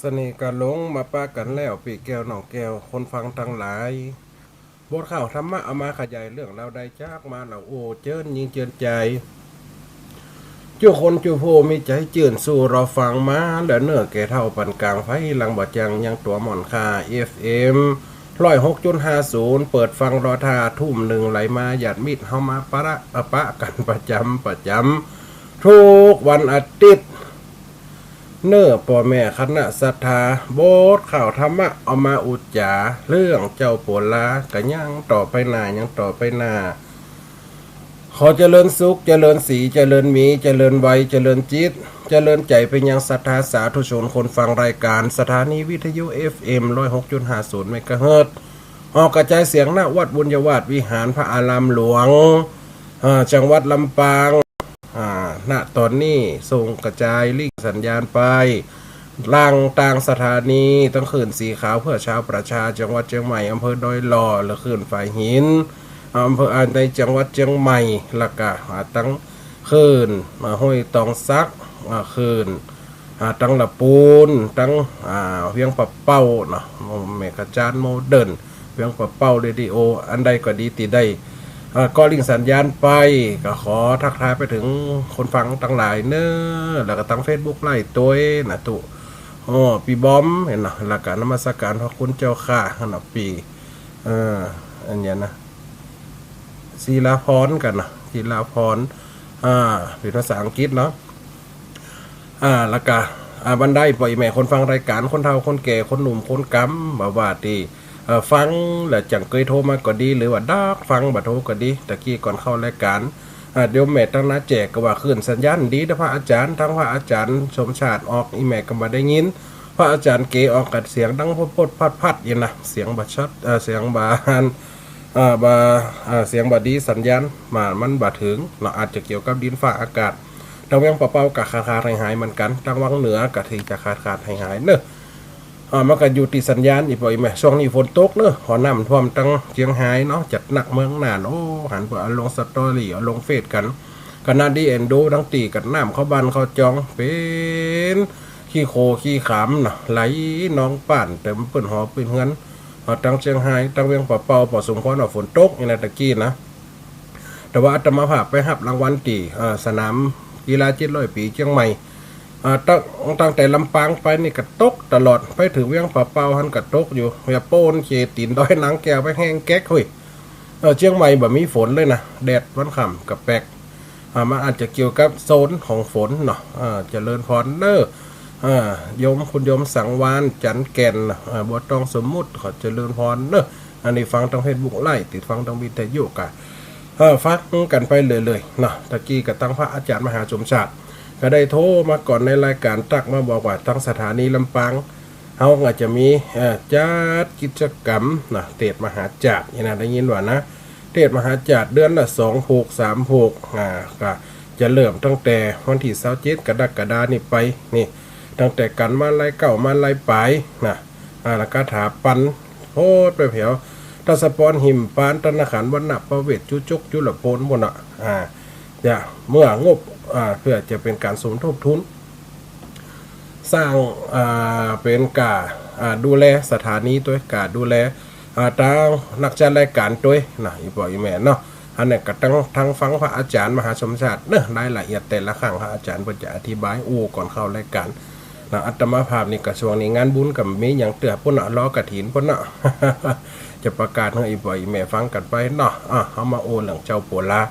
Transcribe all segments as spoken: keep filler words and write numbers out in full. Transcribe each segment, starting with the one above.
เสน่ห์กาหลงมาปะกั๋นแล้ว ปี้แก้วน้องแก้ว คนฟังตังหลาย บทข่าวธรรมะเอามาขยายเรื่องราวได้จากมาเล่า โอ้ เจิญญิงเจิญใจ๋ จุคนจุผู้มีใจ๋จื้น สู้รอฟังมาแล้วเน่อ แก่เฒ่าปานก๋าง ไฟหลังบ่จาง ยังตั๋วหม่อนค่า เอฟเอ็ม ร้อยหกจุดห้าศูนย์ เปิดฟังรอท่า ทุ่มนึ่งไหลมา ญาติมิตรเฮามาปะละ ปะกั๋นประจ๋ำประจ๋ำ กู้วันอาทิตย์ เน่อ ป้อแม่คณะศรัทธา บทข่าวธรรมะเอามาอุจจ๋า เรื่องเจ้าปั๋วลา ก็ยังต่อไปหน้า ยังต่อไปหน้า ขอเจริญสุข เจริญศรี เจริญมี เจริญวัย เจริญจิต เจริญใจ๋ ไปยังศรัทธาสาธุชน คนฟังรายก๋าน สถานีวิทยุ เอฟเอ็ม ร้อยหกจุดห้าศูนย์ เมกะเฮิรตซ์ ออกกระจายเสียง ณ วัดบุญญาวาสวิหาร พระอารามหลวง อ่า จังหวัดลำปาง อ่า ณ ต๋อนนี้ส่งกระจายลิงก์สัญญาณไป ล่างตางสถานี ตึงคลื่นสีขาวเพื่อชาวประชา จังหวัดเจียงใหม่ อำเภอดอยหล่อ และคลื่นฝ่ายหิน อำเภอ อ่า ในจังหวัดเจียงใหม่ แล้วก็ อ่า ตึงคลื่น อ่า ห้วยตองสัก อ่า คลื่น อ่า ตึงละปูน ตึง อ่า เวียงป่าเป้าเนาะ แม่กะจานโมเดิร์น เวียงป่าเป้าเรดิโอ อันใดก็ดีตี้ได้ เอ่อ เกาะลิงก์สัญญาณไป ก็ขอทักทายไปเถิงคนฟังตังหลายเน่อ แล้วก็ตางเฟซบุ๊กไลฟ์ตวยนะตุ๊ โอ้ ปี้บอม หั้นเนาะ แล้วก็นมัสก๋านพระคุณเจ้าข้า หั้นเนาะ ปี้ เอ่อ อันเนี้ยนะ ศิลาพรกั๋นเนาะ ศิลาพร อ่า เป๋นภาษาอังกฤษเนาะ อ่า แล้วก็ อ่า บรรดาป้อแม่คนฟังรายก๋าน คนเฒ่าคนแก่ คนหนุ่มคนกำ บ่ว่าตี้ เอ่อ ฟังแล้วจั้งเกยโทรมาก็ดี หรือว่าดักฟังบ่โทรก็ดี ตะกี้ก่อนเข้ารายก๋าน อ่า โยมแม่ตังนาแจกก็ว่าคลื่นสัญญาณดีเด้อพระอาจ๋ารย์ ตึงพระอาจ๋ารย์สมชาติออก อี่แม่ก็บ่ได้ยิน พระอาจ๋ารย์เก๋ออกก็เสียงดังพดๆ พัดๆ อยู่นะ เสียงบ่ชัด เอ่อ เสียงบ่หัน เอ่อ บ่ เอ่อ เสียงบ่ดี สัญญาณมา มันบ่เถิงเนาะ อาจจะเกี่ยวกับดินฟ้าอากาศ ตึงเวียงป่าเป้าก็ขาดๆ หายๆ เหมือนกั๋น ตึงวังเหนือก็ตี้จะขาดๆ หายๆ เน่อ อ่า มันก็อยู่ตี้สัญญาณ อี่ป้อแม่ ช่วงนี้ฝนตกเน่อ เพราะน้ำท่วมตึงเจียงฮายเนาะ จัดหนักเมืองน่าน โอ้ หันเปิ้นเอาลงสตอรี่ เอาลงเฟซกั๋น ขณะดีเอ็นดูตังตี้ก็น้ำเข้าบ้านเข้าจอง เป๋นขี้โคลนขี้ขามเนาะ ไหลนองป้านเต๋มเปิ้นหอเปิ้นเฮือน อ่า ตึงเจียงฮาย ตึงเวียงป่าเป้า ปอสมควรว่าฝนตก อี่นะ ตะกี้นะ แต่ว่าอาตมาภาพไปฮับรางวัลตี้ เอ่อ สนามกีฬาเจ็ดร้อยปี๋เจียงใหม่ อ่า ตึง ตึงแต่ลำปางไปนี่ก็ตกตลอด ไปเถิงเวียงป่าเป้าหั้นก็ตกอยู่ เวียงโป้นเขตตี๋นดอยนางแก้วไปแห้งแก๊ก เฮ้ย เออ เจียงใหม่บ่มีฝนเลยนะ แดดวันค่ำก็แปลก อ่า มันอาจจะเกี่ยวกับโซนของฝนเนาะ เออ เจริญพรเน่อ เออ โยม คุณโยมสังวาลย์ จันทร์แก่น เออ บัวตองสมมุติ ขอเจริญพรเน่อ อันนี้ฟังตึงเฟซบุ๊กไลฟ์ ติดฟังตึงวิทยุก็ เออ ฟังกั๋นไปเรื่อยๆ เนาะ ตะกี้ก็ตึงพระอาจ๋ารย์มหาสมชาติ ก็ได้โทรมาก่อนในรายก๋าน ตั๊กมาบอกว่าตึงสถานีลำปาง เฮาอาจจะมี เอ่อ จัดกิจกรรมนะ เทศน์มหาจาดนี่นะ ได้ยินว่านะ เทศน์มหาจาดเดือนละสองผูก สามผูก อ่า ก็จะเริ่มตั้งแต่วันตี้ซาวเจ็ด กรกฎานี่ไป นี่ ตั้งแต่ก๋านมาลัยเก๊า มาลัยป๋ายนะ อ่า แล้วก็ถาปัน โพดไปแผว ทศพร หิมปาน ธนาคารวรรณประเวศ จุจก จุลโพน ปู้นน่ะ อ่า จะ เมื่องบ อ่า เปื้อจะเป๋นก๋านสมทบทุน สร้าง อ่า เป๋นก๋า อ่า ดูแลสถานีตวย ก๋าดูแล อ่า ตึงนักจัดรายก๋านตวยนะ อี่ป้ออี่แม่เนาะ อันนี้ก็ตึง ตึงฟังพระอาจ๋ารย์มหาสมชาติเนาะ รายละเอียดแต่ละครั้งพระอาจ๋ารย์เปิ้นจะอธิบายอู้ก่อนเข้ารายก๋านนะ อาตมาภาพนี่ก็ช่วงนี้งานบุญก็บ่มีหยังเตื้อปู้นน่ะ รอกฐินปู้นน่ะ จะประกาศหื้ออี่ป้ออี่แม่ฟังกั๋นไปเนาะ อ่ะ เฮามาอู้เรื่องเจ้าปั๋วลา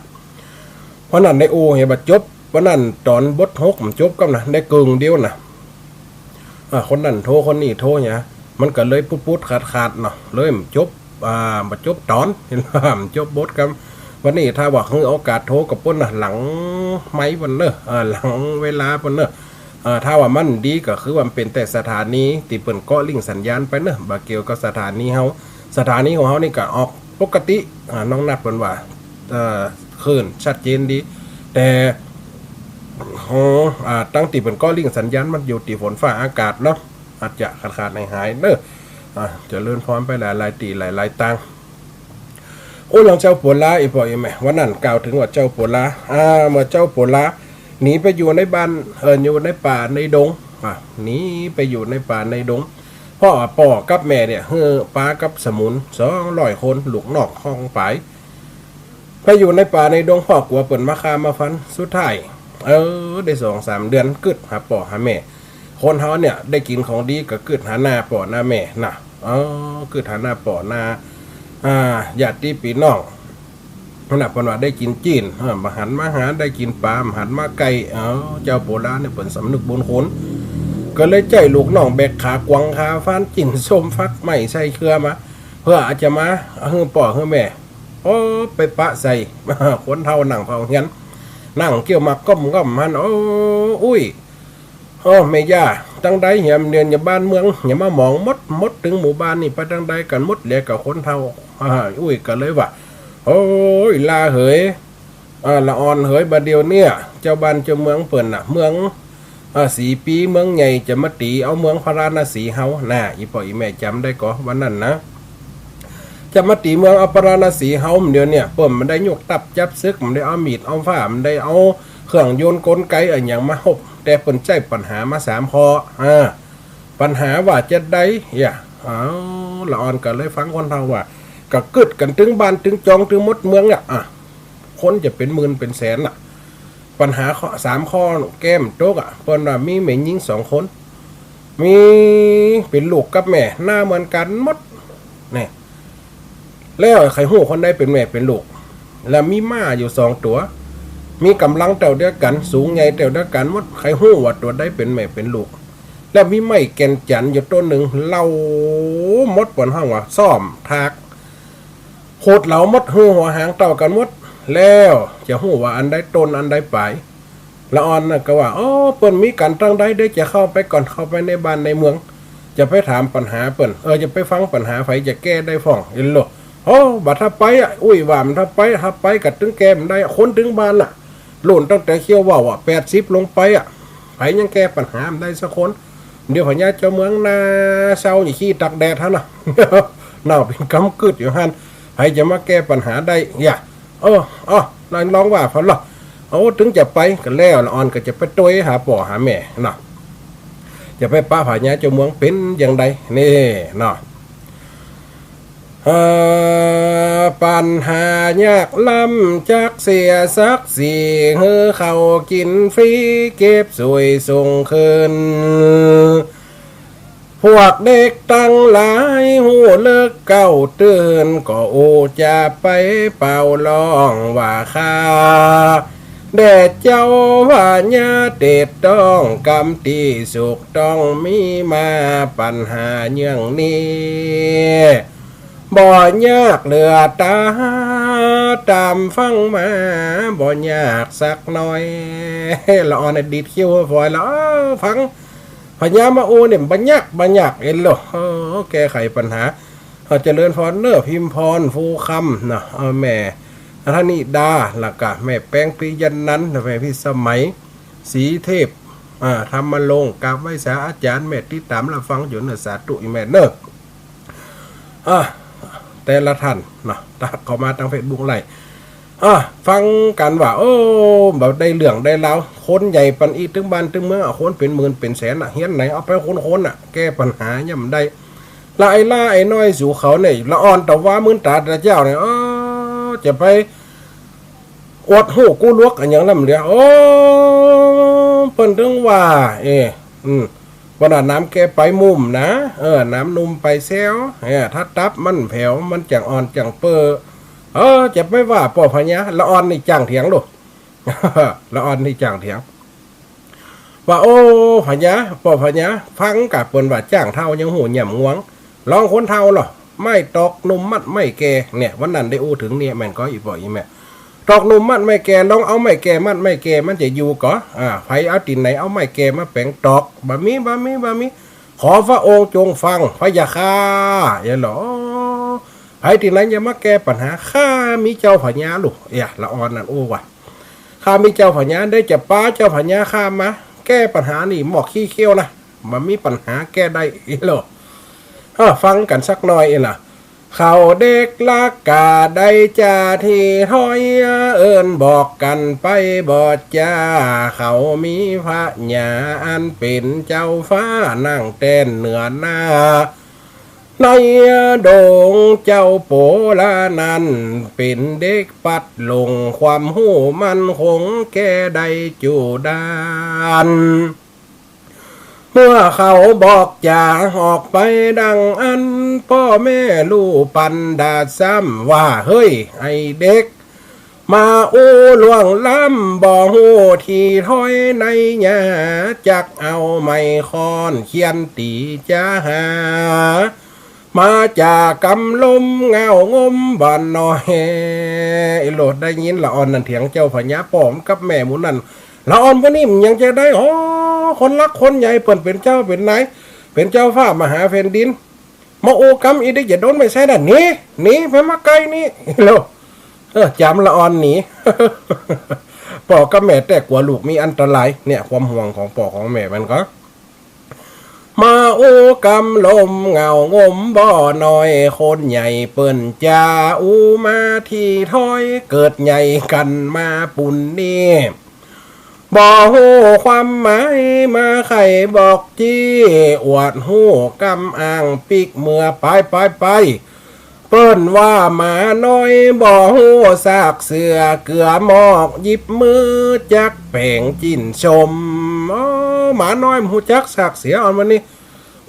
วันนั้นได้อู้เหียบ่จบ วันนั้นต๋อนบทหกมันจบก่ำนะ ได้เกิ่งเดียวนะ อ่า คนนั้นโทร คนนี้โทรเหีย มันก็เลยปุ๊ดๆ ขาดๆ เนาะ เลยมันจบ อ่า บ่จบต๋อน หันบ่า มันจบบทก่ำ วันนี้ถ้าว่าหื้อโอกาสโทรกับปู้นน่ะ หลังไมค์ปู้นเน่อ อ่า หลังเวลาปู้นเน่อ อ่า ถ้าว่ามันดีก็คือว่ามันเป๋นแต่สถานีตี้เปิ้นเกาะลิงก์สัญญาณไปเน่อ บ่เกี่ยวกับสถานีเฮา สถานีของเฮานี่ก็ออกปกติ อ่า น้องนัดเปิ้นว่า เอ่อ คลื่นชัดเจนดี แต่ โห อ่า ตึงตี้เปิ้นเกาะลิงก์สัญญาณมันอยู่ตี้ฝนฟ้าอากาศเนาะ อาจจะขาดๆ หายๆ เน่อ อ่า เจริญพรไปหลายๆ ตี้หลายๆ ตาง โอ้ เรื่องเจ้าปั๋วลา อี่ป้ออี่แม่ วันนั้นกล่าวเถิงว่าเจ้าปั๋วลา อ่า เมื่อเจ้าปั๋วลาหนีไปอยู่ในบ้าน เอ่อ อยู่ในป่าในดง อ่ะ หนีไปอยู่ในป่าในดง เพราะว่าป้อกับแม่เนี่ย หื้อปากับสมุนสองร้อยคน ลูกน้องห้องป๋าย ไปอยู่ในป่าในดง เพราะกั๋วเปิ้นมาฆ่ามาฟัน สุดท้าย เออ ได้สองสามเดือน กึ๊ดหาป้อหาแม่ คนเฮาเนี่ย ได้กิ๋นของดีก็กึ๊ดหาหน้าป้อหน้าแม่นะ เออ กึ๊ดหาหน้าป้อหน้า อ่า ญาติปี้น้อง นั่นน่ะ เปิ้นว่าได้กิ๋นจี้น เออ บ่หันมาหา ได้กิ๋นป๋า บ่หันมาใก้ เออ เจ้าโบราณเนี่ยเปิ้นสำนึกบุญคุณ ก็เลยใจ๊ลูกน้องแบกขากวางขาฟาน จี้นส้มฟักไม้ใส่เขื่อมา เปื้ออาจจะมาหื้อป้อหื้อแม่ โอ้ ไปปะใส่ คนเฒ่านั่งเฝ้าเฮือน นั่งเคี้ยวหมากก้อมๆ หัน โอ้ อุ้ย โอ้ แม่ย่า ตังใดเหีย เดี๋ยวนี้บ้านเมืองเหียมาหมองหมด หมดตึงหมู่บ้านนี่ ไปตังใดกั๋นหมด เหลือก้าคนเฒ่า อ่า อุ้ยก็เลยว่า โอ้ย ลาเหย อ่า ละอ่อนเหย บ่าเดี่ยวเนี่ย เจ้าบ้านเจ้าเมืองเปิ้นน่ะ เมือง อ่า สีปีเมืองใหญ่จะมาตี๋เอาเมืองพาราณสีเฮา น่ะ อี่ป้ออี่แม่จ๋ำได้ก่อ วันนั้นนะ จะมาตี๋เมืองเอาพาราณสีเฮา เดี๋ยวเนี่ย เปิ้นบ่ได้ยกตับจับศึก บ่ได้เอามีดเอาฟ้า บ่ได้เอาเครื่องยนต์กลไกอะหยังมาฮบ แต่เปิ้นใจ๊ปัญหามาสามข้อ อ่า ปัญหาว่าจะใด เหีย อ้าว ละอ่อนก็เลยฟังคนเฒ่าว่า ก็กึ๊ดกั๋นตึงบ้านตึงจองตึงหมดเมืองอะ อ่ะ คนจะเป๋นหมื่นเป๋นแสนน่ะ ปัญหาข้อ สามข้อแก้บ่ตกอะ เปิ้นว่ามีแม่ญิงสองคน มีเป๋นลูกกับแม่ หน้าเหมือนกั๋นหมด นี่ แล้วใผฮู้คนใดเป๋นแม่เป๋นลูก แล้วมีม้าอยู่สองตั๋ว มีก๋ำลังเต้าเดียวกั๋น สูงใหญ่เต้าเดียวกั๋นหมด ใผฮู้ว่าตั๋วใดเป๋นแม่เป๋นลูก แล้วมีไม้แก่นจั๋นอยู่ต้นนึ่ง เหลาหมด เปิ้นฮ้องว่าส้อมถาก ขุดเหลาหมด หื้อหัวหางเต้ากั๋นหมด แล้วจะฮู้ว่าอันใดต้นอันใดป๋าย ละอ่อนน่ะก็ว่า โอ้ เปิ้นมีกั๋นตังใด เดี๋ยวจะเข้าไปก่อน เข้าไปในบ้านในเมือง จะไปถามปัญหาเปิ้น เออ จะไปฟังปัญหา ใผจะแก้ได้พ่อง เอ็นโล โอ้ บ่ถ้าไปอะ อุ้ยว่าบ่ถ้าไป ถ้าไปก็ตึงแก้บ่ได้อะ คนตึงบ้านน่ะ รุ่นตั้งแต่เคี้ยวว่าวอะ แปดสิบลงไปอะ ใผยังแก้ปัญหาบ่ได้สักคน เดี๋ยวพญาเจ้าเมืองหน้าเศร้านี่ขี้ตากแดดหั้นน่ะ หนาวเป๋นกำกึ๊ดอยู่หั้น ใผจะมาแก้ปัญหาได้ เหีย เออ เออ ลองว่าเปิ้นละ โอ้ ตึงจะไปก็แล้ว ละอ่อนก็จะไปตวยหาป้อหาแม่เนาะ จะไปปะพญาเจ้าเมืองเป๋นอย่างใด นี่เนาะ เอ่อ ปัญหายากล้ำจักเสียศักดิ์ศรี หื้อเขากิ๋นฟรี เก็บสวยส่งคืน พวกเด็กตังหลายฮู้เลิกเก๊าตื่น ก็อู้จะไปเป่าร้องว่าข้า แด่เจ้าพญาเตศต้องกำตี้สุข ต้องมีมาปัญหาเยื่องนี้ บ่ยากเหลือต๋า ต๋ามฟังมา บ่ยากสักหน้อย ละอ่อนน่ะดีดคิ้วฝอยละ เออ ฟังพญามาอู้เนี่ย บ่ยาก บ่ยาก เอ็นโล เออ แก้ไขปัญหา เออ เจริญพรเน้อ พิมพร ภูคำ เนาะ เออ แม่ธนิดา แล้วก็แม่แป้ง ปิยะนันท์ แม่พิสมัย ศรีเทพ อ่า ธรรมรงค์ กราบไหว้สาอาจ๋ารย์ แม่ติดต๋ามรับฟังอยู่เน้อ สาธุ อี่แม่เน้อ อ่า แต่ละท่านเนาะ ทักเข้ามาตางเฟซบุ๊กไลฟ์ อ่า ฟังกั๋นว่า โอ้ บ่ได้เรื่องได้ราว คนใหญ่ปันอี้ ตึงบ้านตึงเมืองอะ คนเป๋นหมื่นเป๋นแสนอะ เฮียนไหนเอาไปคนๆ อะ แก้ปัญหายังบ่ได้ ละไอ้ล้าไอ้น้อยสู่เขาเนี่ย ละอ่อนตะวามื้นต๋าตะเจ้าเนี่ย เออ จะไป อวดฮู้กู้ลวกอันหยังลำเหลือ โอ้ เปิ้นตึงว่า เอ อืม เปิ้นว่าน้ำแก่ไปมุ่มนะ เออ น้ำนุ่มไปแซว เออ ถ้าตับมันแผว มันจั่งอ่อนจั่งเป้อ เออ จะไปว่าป้อพญา ละอ่อนนี่จ้างเถียงโลด ละอ่อนนี่จ้างเถียง ว่า โอ้ พญา ป้อพญา ฟังกะเปิ้นว่าจ้างเฒ่ายังฮู้ย่ำงวง ลองคนเฒ่าลอ ไม้ตอกหนุ่มมัดไม้แก่ เนี่ย วันนั้นได้อู้เถิงเนี่ย แม่นก่อ อี่ป้ออี่แม่ ตอกหนุ่มมัดไม้แก่ ลองเอาไม้แก่มัดไม้แก่ มันจะอยู่ก่อ อ่า ใผเอาตี้ไหนเอาไม้แก่มาแป๋งตอก บ่มี บ่มี บ่มี ขอพระองค์จงฟัง พะยะค่ะ เอ้ยลอ ใผตี้ไหนจะมาแก้ปัญหา ข้ามีเจ้าพญาลูก เอ้ย ละอ่อนนั่นอู้ว่า ข้ามีเจ้าพญา ได้จะปาเจ้าพญาข้ามา แก้ปัญหานี่หมอกขี้เคี้ยวนะ บ่มีปัญหาแก้ได้ เอ้ยลอ เออ ฟังกั๋นสักหน้อย เอ้ยลอ เขาเด็กละก๋าได้จาตี้ถ้อย เอิ้นบอกกั๋นไปบ่จา เขามีพญาอันเป๋นเจ้าฟ้านั่งแต้นเหนือหน้า ในดงเจ้าโปละนั้น เป๋นเด็กปัดหลง ความฮู้มั่นคงแก่ได้จูด้าน เมื่อเขาบอกจ๋าออกไปดังอั้น ป้อแม่ลู่ปันดาซ้ำว่า เฮ้ย ไอ้เด็ก มาอู้ล่วงล้ำ บ่ฮู้ตี้ถ้อยในหญ้า จักเอาไม้ค้อนเฆี่ยนตี๋จาหา มาจ๋ากำลมเหง้างมบ่น้อย ไอ้โหลดได้ยินละอ่อนนั่นเถียงเจ้าพญา ป้อมกับแม่หมู่นั้น ละอ่อนผู้นี้มันยังจะได้ อ๋อ คนหลักคนใหญ่ เปิ้นเป๋นเจ้าเป๋นนาย เป๋นเจ้าฟ้ามหาแผ่นดิน มาอู้กำอีเด็กอย่าโดนไม่ใช่น่ะ หนี หนีไปมาไกลนี่ แล้ว เออ จ๋ำละอ่อนหนี ป้อกับแม่แต๊กั๋วลูกมีอันตราย เนี่ย ความห่วงของป้อของแม่มันก็ มาอู้กำลมเหง้างมบ่น้อย คนใหญ่เปิ้นจาอู้มาตี้ถ้อย เกิดใหญ่กั๋นมาปูนนี้ บ่ฮู้ความหมาย มาใค่บอกจี้ อวดฮู้กำอ้างปิ๊กเมือ ไป ไป ไป เปิ้นว่าหมาน้อยบ่ฮู้ซากเสือ เกือหมอกหยิบมือจักแป๋งจิ๊นส้ม อ๋อ หมาน้อยบ่ฮู้จักซากเสือ อ่อนวันนี้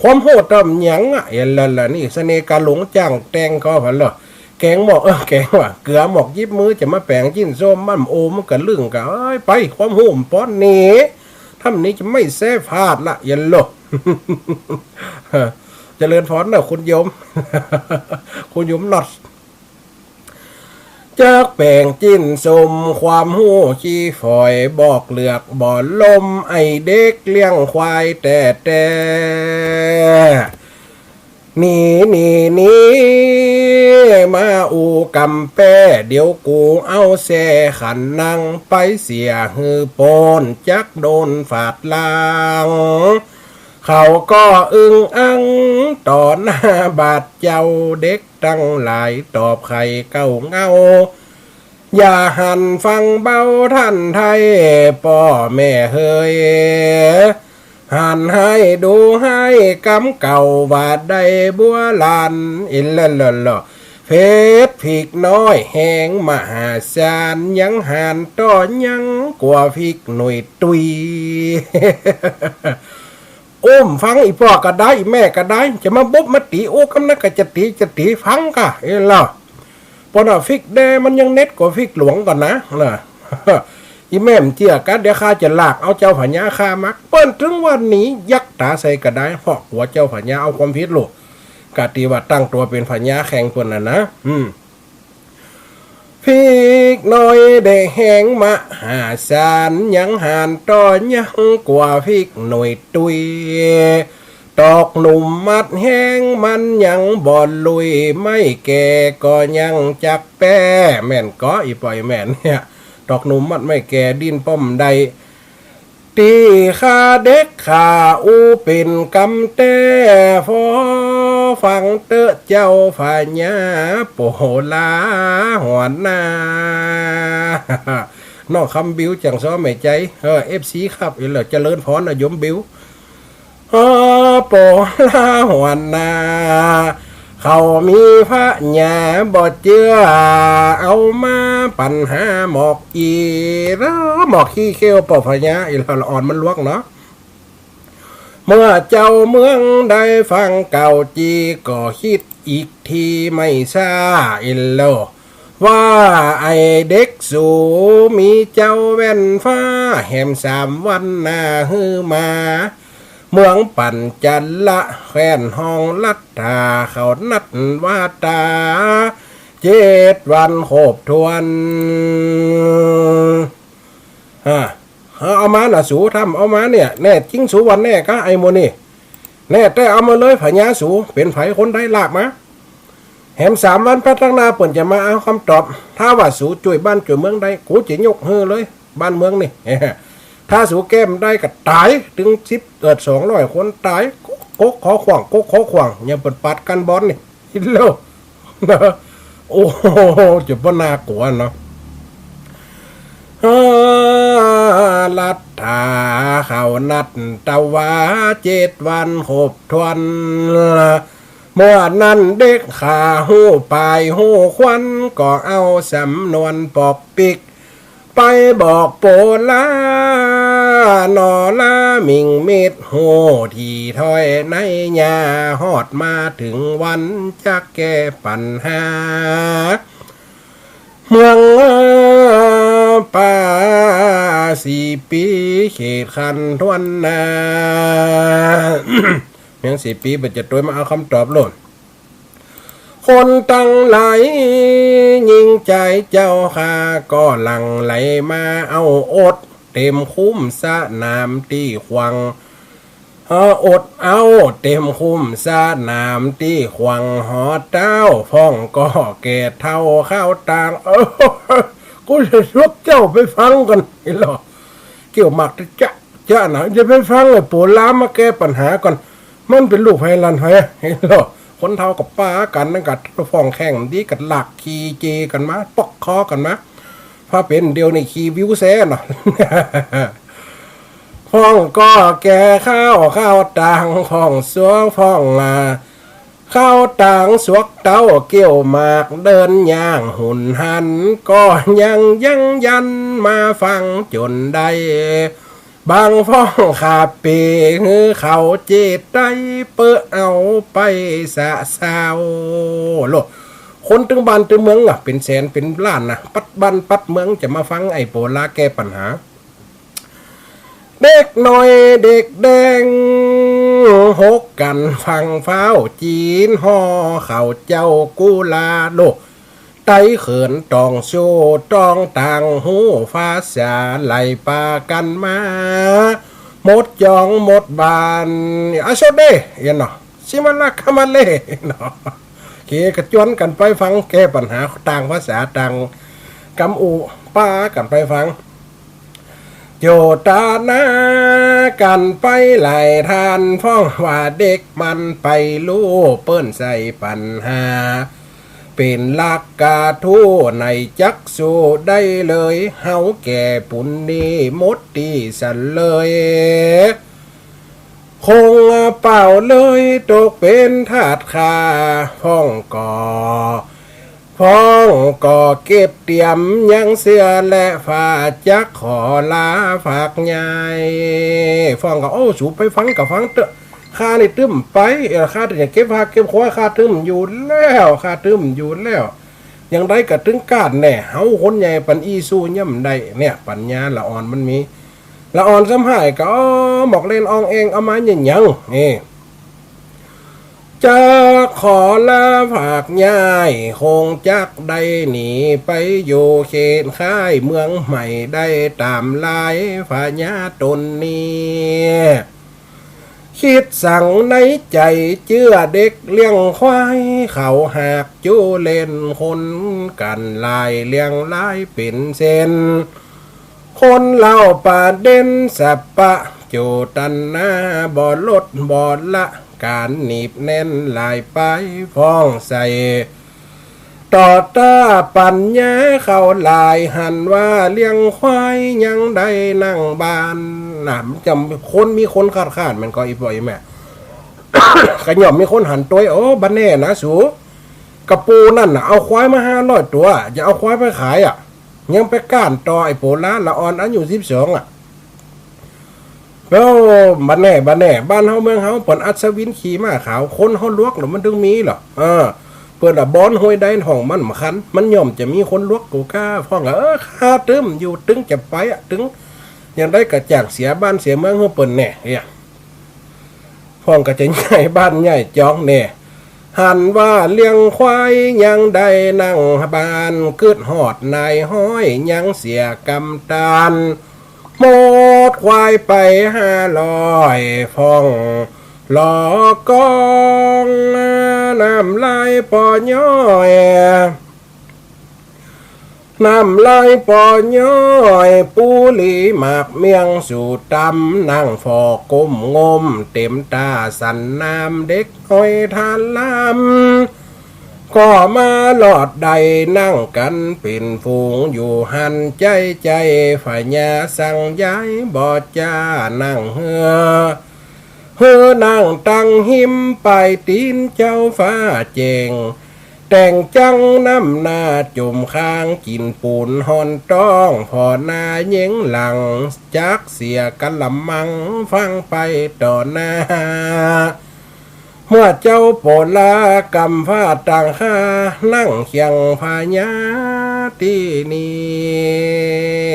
ความฮู้ต่ำหยังอะ เห็นแล้วล่ะนี่ เสน่ห์กาหลงจ้างแต่งก็หันเหรอ แก๋งหมอก เออ แก๋งว่า เกือหมอกหยิบมือจะมาแป๋งจิ๊นส้ม มันโอมันกะลึ่งกะ เอ้ย ไป ความฮู้มันป้อนนี่ ถ้ำนี้จะไม่แซ่พลาดละ อย่าโลภ เจริญพรนะคุณโยม คุณโยมน็อต จักแป๋งจิ๊นส้ม ความฮู้ขี้ฝอย บอกเหลือกบ่ลม ไอ้เด็กเลี้ยงควายแต๊ๆ หนี หนี หนี มาอู้กำแป้ เดี๋ยวกูเอาแส้ขันนัง ไปเสียหื้อโป๊น จักโดนฝาดล้าง เขาก็อึ้งอั้งต่อหน้าบาดเจ้า เด็กตังหลายตอบไขเก้าเง้า อย่าหันฟังเบาท่านไทย ป้อแม่เฮย หันหื้อดูหื้อกำเก่าว่าได้บัวลาน อินเล่นเล่นเล่น เฟซผิกน้อยแฮงมหาศาล ยังหันต่อยังกว่าผิกหนุ่ยตุย อุ้มฟังอีป้อก็ได้ อีแม่ก็ได้ จะมาบุบมาตี๋อู้กำนั้นก็จะตี๋ จะตี๋ฟังก่ะ เอ้ยเล่า ปนว่าผิกแดมันยังเน็ตกว่าผิกหลวงก่อนนะ นะ อีแม่บ่เจื้อกั๋น เดี๋ยวข้าจะลากเอาเจ้าพญาข้ามา เปิ้นถึงว่าหนียักต๋าใส่ก็ได้ เพราะกั๋วเจ้าพญาเอาความผิดลูก กะตี้ว่าตั้งตั๋วเป๋นพญาแข่งเปิ้นน่ะนะ อืม ผิกน้อยได้แฮงมหาศาล ยังหันต่อยังกว่าผิกหนุ่ยตุย ตอกหนุ่มมัดแฮงมันยังบ่ลุย ไม้แก่ก็ยังจักแป้ แม่นก่อ อีป้ออีแม่เนี่ย ตอกหนุ่มมัดไม้แก่ดิ้นป้อมได้ ตี้ข้าเด็กข้าอู้เป๋นกำแต๊ ฟอฟังเต๊อะเจ้าพญา โปลาหัวหน้า น้องคำบิว จั่งซ้อแม่ใจ๋ เออ เอฟซี ครับ เห็นแล้วเจริญพรนะโยมบิว เออ โปลาหัวหน้า เขามีพญาบ่เจื้อ เอามาปั๋นหาหมอกอี้ แล้วหมอกขี้เขี้ยวป้อพญา อีหละอ่อนมันลวกเนาะ เมื่อเจ้าเมืองได้ฟังเก่าจีก็คิดอีกทีไม่ช้า อินโล ว่าไอ้เด็กสูมีเจ้าแว่นฟ้า แหมสามวันหน้าหื้อมา เมืองปัญจละแคว้นห้องลัทธา เขานัดว่าต๋า เจ็ดวันครบถ้วน อ่า เอามาน่ะสู ถ้าบ่เอามาเนี่ย แน่จริงสูว่าแน่กะไอ้หมู่นี่ แน่แต๊เอามาเลย พญาสู เป๋นใผคนใดลากมา แหมสามวันไปตังหน้าเปิ้นจะมาเอากำตอบ ถ้าว่าสูจ้วยบ้านจ้วยเมืองได้ กูจะยกหื้อเลย บ้านเมืองนี่ ถ้าสูแก้บ่ได้ก็ต๋าย ตึงสิบ เอิด สองร้อยคนต๋าย กกขอขว้าง กกขอขว้าง อย่างเปิ้นปาดกั๋นบ่อนนี่ โล โอ้โห จะบ่น่ากลัวเนาะ เออ รัฐาเขานัดตะวาเจ็ดวันครบถ้วน เมื่อนั้นเด็กข้าฮู้ปายฮู้ควัน ก็เอาสำนวนปอกปิก ไปบอกโปลา หนอลาหมิ่งมิตรฮู้ถี่ถ้อยในยา ฮอดมาเถิงวันจักแก้ปัญหา เมืองป่าสี่ปี๋เขตคันถ้วนนา เมืองสี่ปี๋บ่จะตวยมาเอากำตอบโลด คนตังหลายยิ่งใจ๋เจ้าข้า ก็หลั่งไหลมาเอาอด เต็มคุ้มสนามตี้ขวาง เออ อดเอาเต็มคุ้มสนามตี้ขวางหอเต้า พ่องก็แก่เฒ่าเข้าตาง เออ กูจะชวกเจ้าไปฟังก่อน เหียหล่อ เกี่ยวหมากจะ จะนะ จะไปฟังไอ้โปลามาแก้ปัญหาก่อน มันเป๋นลูกใผหลานใผ เหียหล่อ คนเฒ่าก็ปากั๋นนั่นก็ฟ้องแข่งดีกั๋น ลากขี่เจกั๋นมา ปอกคอกั๋นมา พาเป๋นเดี๋ยวนี้ขี่วิวแซเนาะ พ่องก็แก่เข้าเข้าตาง พ่องสัวพ่องอ่า เข้าตางสวกเต้าเกี่ยวหมากเดินย่างหุนหัน ก็ยังยั้งยั้นมาฟังจ๋นได้ บางพ่องขาเป๋หื้อเขาเจไตเปื้อเอาไปสะสาว โล คนตึงบ้านตึงเมืองอะ เป๋นแสนเป๋นล้านนะ ปัดบ้านปัดเมืองจะมาฟังไอ้โปลาแก้ปัญหา เด็กน้อยเด็กแดง หกกั๋นฟังฟ้าวจี๋น ห่อเข้าเจ้ากู้ลา โล ไตเขินต้องสู้ต้องต่างฮู้ภาษา ไหลปากั๋นมา หมดจ๋องหมดบ้าน อาโซเด เอียนเนาะ ซิมาลาคามาเลเนาะ เขกระจวนกั๋นไปฟังแก้ปัญหาต่างภาษาต่างกำอู้ ปากั๋นไปฟัง โยตานากั๋นไปหลายท่าน พ่องว่าเด็กมันไปลู่เปิ้นใส่ปัญหา เป๋นลักกาทู้ไหนจักสู้ได้เลย เฮาแก่ปุ๋นนี้หมดตี้สันเลย คงเป่าเลยตกเป๋นทาสข้า พ่องก็ พ่องก็เก็บเตรียมยังเสื้อและผ้า จักขอลาฝากยาย พ่องก็ โอ้ สูไปฟังก็ฟังเต๊อะ ข้านี่ตึ้มไป เออ ข้าจะเก็บผ้าเก็บครัว ข้าตึ้มอยู่แล้ว ข้าตึ้มอยู่แล้ว อย่างใดก็ตึงก้านแน่ เฮาคนใหญ่ปันอี้สู้ย่ำได้ เนี่ย ปัญญาละอ่อนมันมี ละอ่อนซ้ำหายก็ อ๋อ หมอกเล่นอองแองเอามาเยียะหยัง นี่ จักขอลาฝากยาย คงจักได้หนีไปอยู่เขตค่ายเมืองใหม่ได้ต๋ามลายพญาต๋นนี้ คิดสังในใจ๋เจื้อเด็กเลี้ยงควาย เขาหากจู้เล่นคนกั๋นหลายเลี้ยงหลายเป๋นเส้น คนเล่าประเด็นสัปปะโจตนา บ่ลดบ่ละก๋านหนีบแน่นหลายปาย ฟ้องใส่ต่อต้าปัญญาเขาหลาย หันว่าเลี้ยงควายยังได้นั่งบ้าน น่ะ มันจะคนมีคนขาดขาด มันก็อีป่อยแม่ ก็ย่อมมีคนหันตวย โอ้ บ่แน่นะสู กะปูนั่นน่ะ เอาควายมาห้าร้อยตั๋ว จะเอาควายไปขายอะ ยังไปก้านต่อไอ้โปลา ละอ่อนอายุสิบสองอะ แล้วบ่แน่ บ่แน่ บ้านเฮาเมืองเฮาเปิ้นอัศวินขี่ม้าขาว คนเฮาลวกน่ะมันตึงมีเหรอ เออ เปิ้นละบอนห้วยใดห้องมันบ่คัน มันย่อมจะมีคนลวกกูก้า พ่องก็ เออ ข้าตึ้มอยู่ ตึงจะไปอะ ตึง อย่างใดก็จ้างเสียบ้านเสียเมืองหื้อเปิ้นแน่ เนี่ย พ่องก็จะย้ายบ้านย้ายจองแน่ หันว่าเลี้ยงควายยังได้นั่งบ้าน กึ๊ดฮอดนายฮ้อยยังเสียกำตาน หมดควายไปห้าร้อย พ่องหลอกกอง น้ำลายปอย้อย น้ำลายปอย้อย ปูหลีหมากเมี่ยงสู่ต๋ำ นั่งฟอก้มงมเต็มต๋า สันน้ำเด็กน้อยทานลำ ก็มารอดได้นั่งกั๋นเป๋นฝูงอยู่หั้น ใจ๊ใจ๋พญาสั่งย้ายบ่จ้า นั่งเฮือ หื้อนั่งตังฮิมป๋ายตี๋นเจ้าฟ้าแจ้ง แต่งจั้งน้ำหน้าจุ่มคาง กิ๋นปูนฮ้อนต๊อง ผ่อหน้าเย้งหลัง จักเสียกะละมัง ฟังไปต่อหน้า เมื่อเจ้าโปลากำฟ้าต่างข้า นั่งเคียงพญาตี้นี้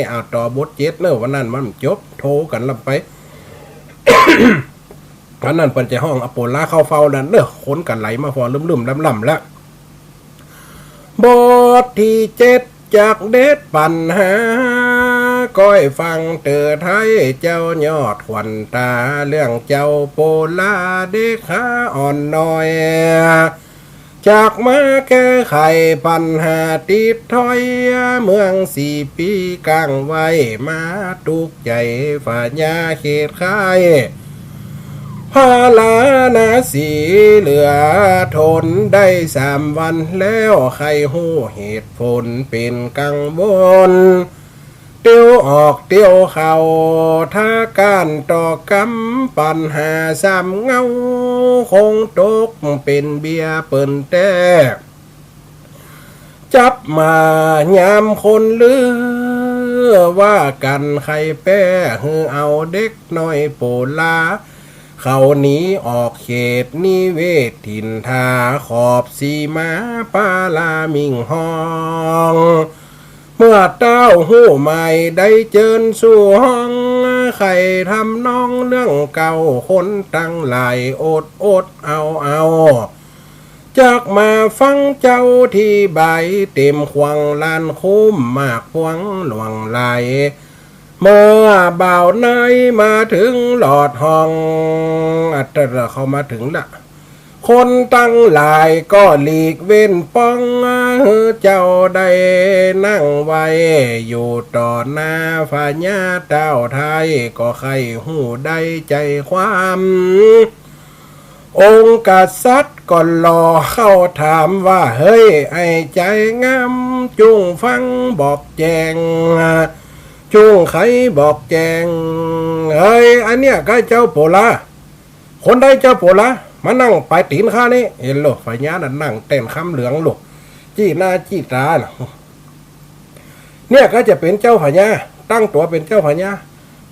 เอาต่อบทเจ็ดเน่อ วันนั้นมันบ่จบ โทกั๋นลำไป วันนั้นเปิ้นจะฮ้องเอาโปลาเข้าเฝ้านั้นเน่อ คนก็ไหลมาฟอลึ่มๆ ล่ำๆ แล้ว บทตี้เจ็ด จักเด็ดปั๋นหา ก้อยฟังเต๋อไท้เจ้ายอดขวัญต๋า เรื่องเจ้าโปลาเด็กหาอ่อนน้อย จักมาแก้ไขปั๋นหาติดถ้อย เมืองสี่ปี๋ก้างไว้ มาตุ๊กใจ๋พญาเขตคาย พาราณสีเหลือทนได้สามวันแล้ว ใค่ฮู้เหตุผลเป๋นกังวล เตียวออกเตียวเข้า ถ้าก้านต่อกำ ปั๋นหาสามเหง้า คงตกเป๋นเบี้ยเปิ้นแต๊ จับมายามคนลือ ว่ากั๋นใค่แป๊ หื้อเอาเด็กน้อยโปลา เขาหนีออกเขตนิเวศถิ่นฐา ขอบสีมาปาลามิ่งฮ้อง เมื่อเต้าฮู้หมายได้เจิญสู่ห้อง ใค่ทำนองเรื่องเก่า คนตังหลายอดอดเอาเอา จักมาฟังเจ้าตี้บาย เต๋มขวังลานคุ้ม มากปวงหลวงหลาย เมื่อบ่าวในมาเถิงหลอดห้อง อ่ะ แต่ละเข้ามาเถิงละ คนตังหลายก็หลีกเว้นป้อง หื้อเจ้าได้นั่งไว้ อยู่ต่อหน้าพญาเต้าไท้ ก็ใค่ฮู้ได้ใจ๋ความ องค์กษัตริย์ก็หล่อเข้าถามว่า เฮ้ย ไอ้ใจ๋งาม จุ่งฟังบอกแจ้ง จุ่งไขบอกแจ้ง เฮ้ย อันเนี้ยก้าเจ้าโปลา คนใดเจ้าโปลา มานั่งป๋ายตี๋นข้านี้ หันโล พญานั้นนั่งแต้นคำเหลืองโล จี้หน้าจี้ต๋าน่ะ เนี่ยก็จะเป๋นเจ้าพญา ตั้งตั๋วเป๋นเจ้าพญา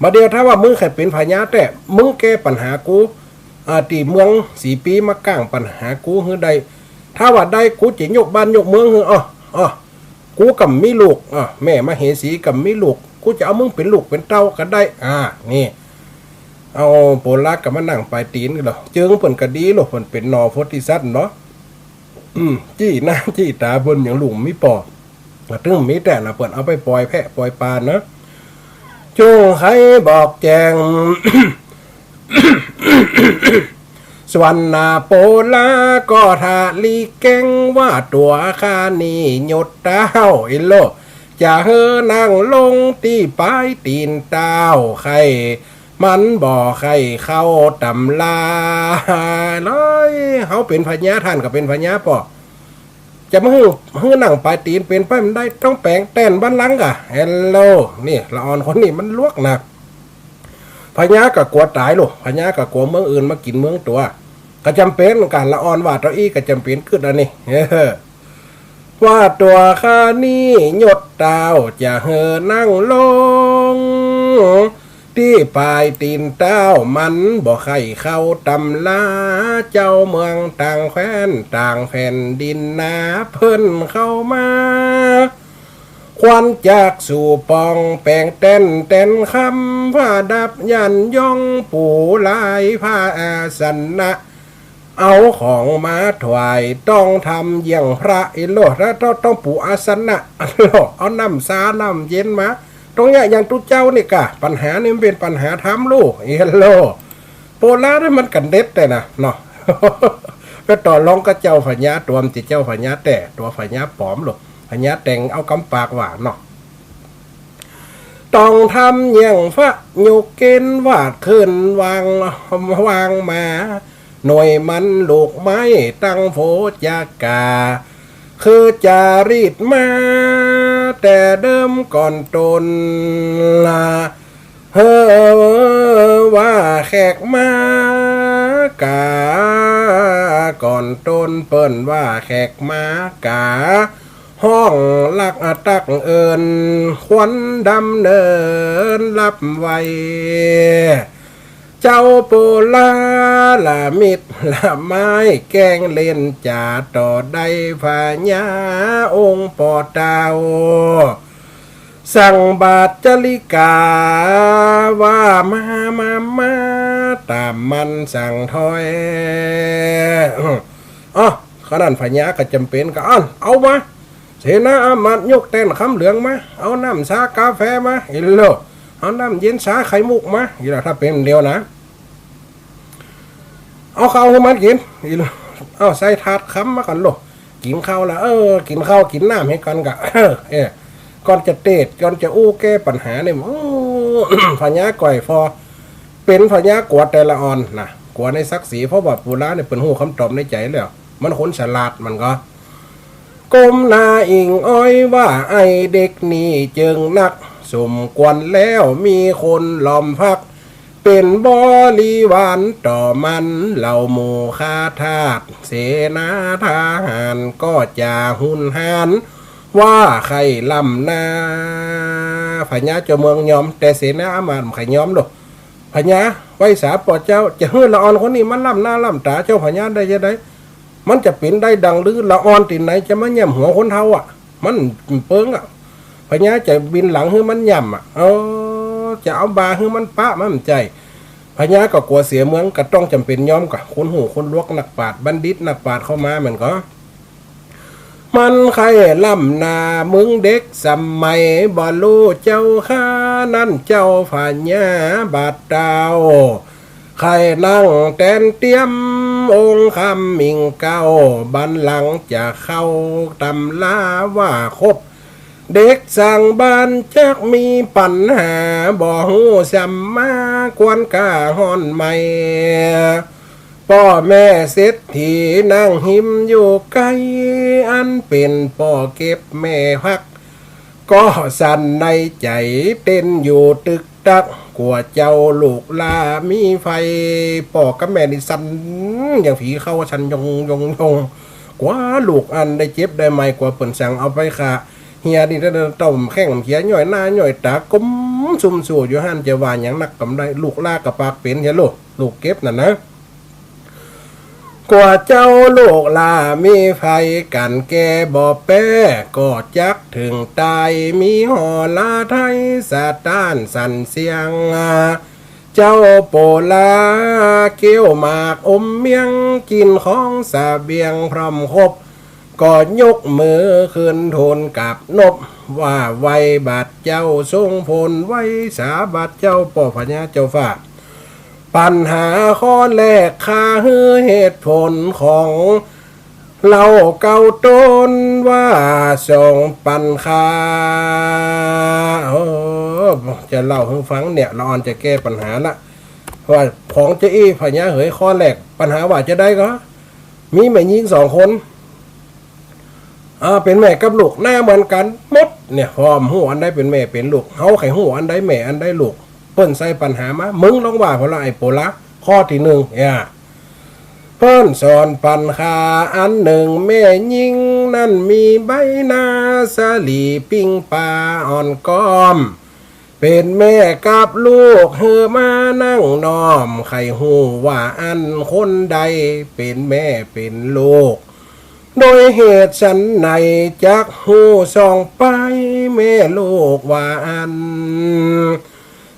บ่าเดี่ยวถ้าว่ามึงใค่เป๋นพญาแต๊ มึงแก้ปั๋นหากู อ่า ตี้เมืองสี่ปี๋มาก้างปั๋นหากูหื้อได้ ถ้าว่าได้ กูจะยกบ้านยกเมืองหื้อ อ้อ อ้อ กูก็บ่มีลูก อ้อ แม่มเหสีก็บ่มีลูก กูจะเอามึงเป๋นลูกเป๋นเต้าก็ได้ อ่า นี่ เอาโปลาก็มานั่งป๋ายตี๋นกั๋นโล เจิงเปิ้นก็ดีโล เปิ้นเป๋นหน่อโพธิสัตว์เนาะ อืม จี้หน้าจี้ต๋าเปิ้นอย่างลุงมีปอ ก็ตึงมีแต๊นะ เปิ้นเอาไปปล่อยแพะปล่อยปลาเนาะ จุ่งไขบอกแจ้ง ส่วนหน้าโปลาก็ถาลีแก้งว่าตั๋วข้านี้ยศเต้าอิโล จะหื้อนั่งลงตี้ป๋ายตี๋นเต้า ใค่มันบ่ใค่เข้าต๋ำราเลย เฮาเป๋นพญา ต้านก็เป๋นพญาปอ จะมาหื้อ หื้อนั่งป๋ายตี๋นเป๋นไปบ่ได้ ต้องแป๋งแต้นบัลลังก์ก่า หันโล นี่ ละอ่อนคนนี้มันลวกนะ พญาก็กั๋วต๋ายโล พญาก็กั๋วเมืองอื่นมากิ๋นเมืองตั๋ว ก็จ๋ำเป๋นก่า ละอ่อนว่าเต้าอี้ก็จ๋ำเป๋นกึ๊ดอันนี้ ว่าตั๋วข้านี้ยศเต้า จะหื้อนั่งลงตี้ป๋ายตี๋นเต้า มันบ่ใค่เข้าต๋ำรา เจ้าเมืองต่างแคว้นต่างแผ่นดินนา เปิ้นเข้ามา ควรจักสู่ปองแป๋งแต้นแตนคำ ประดับยันยงปูลายพระอาสนะ เอาของมาถวายต้องทำเยี่ยงพระอิโล แล้วต้อง ต้องปูอาสนะอิโล เอาน้ำซาน้ำเย็นมา ตรงเนี้ยอย่างตุ๊เจ้านี่ก่า ปัญหานี่มันเป๋นปัญหาธรรมลูกอิโล โปลาเนี่ยมันกั๋นเด็ดแต่นะเนาะ ไปต่อรองกับเจ้าพญาตั๋ว มันจะเจ้าพญาแต๊ ตั๋วพญาป๋อมลูก พญาแต่งเอากำปากว่าเนาะ ต้องทำเยี่ยงพระยกเกณฑ์วาดขึ้นวาง วางมา หน่วยมันลูกไม้ตั้งโผจักกา คือจารีตมาแต่เดิมก่อนตนละ เฮอว่าแขกมากา ก่อนตนเปิ้นว่าแขกมากา ฮ้องลักตักเอิ้น ควรดำเนินฮับไว้ เจ้าปุระละมิตรละไม้แกล้งเล่นจ๋าต่อได้พญาองค์ป้อเต้า สั่งบาทจาริกาว่ามา มา มา ต๋ามมันสั่งถ้อย อ้อ ขะนั้นพญาก็จ๋ำเป๋นก็อั้น เอามา เสนาอามาตย์ยกแต้นคำเหลืองมา เอาน้ำสากาแฟมา อีโล เอาน้ำเย็นสาไข่มุกมา อีโล ถ้าเป๋นเดียวนะ เอาข้าวหื้อมันกิ๋น อีโล เอาใส่ถาดคำมาก่อนโล กิ๋นข้าวละ เออ กิ๋นข้าวกิ๋นน้ำหื้อก่อนกะ เออ ก่อนจะเตศน์ ก่อนจะอู้แก้ปัญหาเนี่ย โอ้ พญาก่อยฟอ เป๋นพญากั๋วแต่ละอ่อนนะ กั๋วในศักดิ์ศรี เพราะว่าปุระเนี่ยเปิ้นฮู้กำตอบในใจ๋แล้ว มันคนฉลาดมันก็ ก้มหน้าอิงอ้อยว่า ไอ้เด็กนี่เจิ่งนัก สมควรแล้วมีคนล้อมพัก เป๋นบริวารต่อมัน เหล่าหมู่ข้าทาส เสนาทหารก็จะหุนหาร ว่าใค่ล้ำหน้า พญาเจ้าเมืองยอม แต่เสนาอามาตย์บ่ใค่ยอมโล พญา ไหว้สาป้อเจ้า จะหื้อละอ่อนคนนี้มาล้ำหน้าล้ำต๋าเจ้าพญาได้จาใด มันจะเป๋นได้ดังลือ ละอ่อนตี้ไหนจะมาแหย่มหัวคนเฒ่าอะ มันเปิงอะ พญาจะบินหลังหื้อมันหย่ำอะ เออ จะเอาบ่าหื้อมันปะ มันบ่ใจ้ พญาก็กั๋วเสียเมือง ก็ต้องจ๋ำเป๋นยอมกะ คนฮู้คนหลวก นักปราชญ์บัณฑิต นักปราชญ์เข้ามาเหมือนก็ มันใค่ล้ำหน้าเมืองเด็กสมัย บ่ฮู้เจ้าข้านั้นเจ้าพญาบาดเต้า ใค่นั่งแตนเตียมองค์คำมิ่งเก๊า บันลังก์จะเข้าต๋ำราว่าครบ เด็กสร้างบ้านจักมีปัญหา บ่ฮู้ซ้ำมาควรก้าฮ้อนไหม ป้อแม่เศรษฐีนั่งฮิมอยู่ใก้ อันเป๋นป้อเก็บแม่พัก ก็สั่นในใจ๋เต้นอยู่ตึกตัก กั๋วเจ้าลูกหล้ามีไฟ ป้อกับแม่นี่สั่นอย่างผีเข้า สั่นยงยงยง กั๋วลูกอันได้เจ็บได้ไหม้ กั๋วเปิ้นสั่งเอาไปฆ่า เหียนี่เต้าแข้งเหียย้อยหน้าย้อยต๋า ก้มซุ่มซั่วอยู่หั้น จะว่าหยังนักก็บ่ได้ ลูกหล้าก็ปากเป๋นเหียโล ลูกเก็บนั่นนะ กั๋วเจ้าลูกหล้ามีไฟ กั๋นแก้บ่แป๊ ก็จักเถิงต๋าย มีหอละไทยสะต้านสั่นเสียง เจ้าปุระเคี้ยวหมากอมเมี้ยง กิ๋นของเสบียงพร้อมครบ ก็ยกมือขึ้นทูลกราบนบ ว่าไหว้บาดเจ้าทรงโผน ไหว้สาบาดเจ้าป้อพญาเจ้าฟ้า ปัญหาข้อแรกข้าหื้อเหตุผลของเล่าเก่าต้นว่าสองปัญหา เออ จะเล่าหื้อฟังเนี่ย ละอ่อนจะแก้ปัญหาละ ว่าของจะอี้พญาเหย ข้อแรก ปัญหาว่าจาใดก็ มีแม่ญิงสองคน อ่า เป๋นแม่กับลูกหน้าเหมือนกั๋นหมดเนี่ย พ่อบ่ฮู้อันใดเป๋นแม่เป๋นลูก เฮาใค่ฮู้อันใดแม่อันใดลูก เปิ้นใส่ปัญหามา มึงลองว่าเปิ้นละ ไอ้ปุระ ข้อตี้นึ่ง เนี่ย เปิ้นสอนปัญหาอันนึ่ง แม่ญิงนั้นมีใบหน้าสะหลีปิ้งปาอ่อนก้อม เป๋นแม่กับลูกหื้อมานั่งน้อม ใค่ฮู้ว่าอั้นคนใดเป๋นแม่เป๋นลูก โดยเหตุฉันใดจักฮู้ส่องไปแม่ลูกว่าอั้น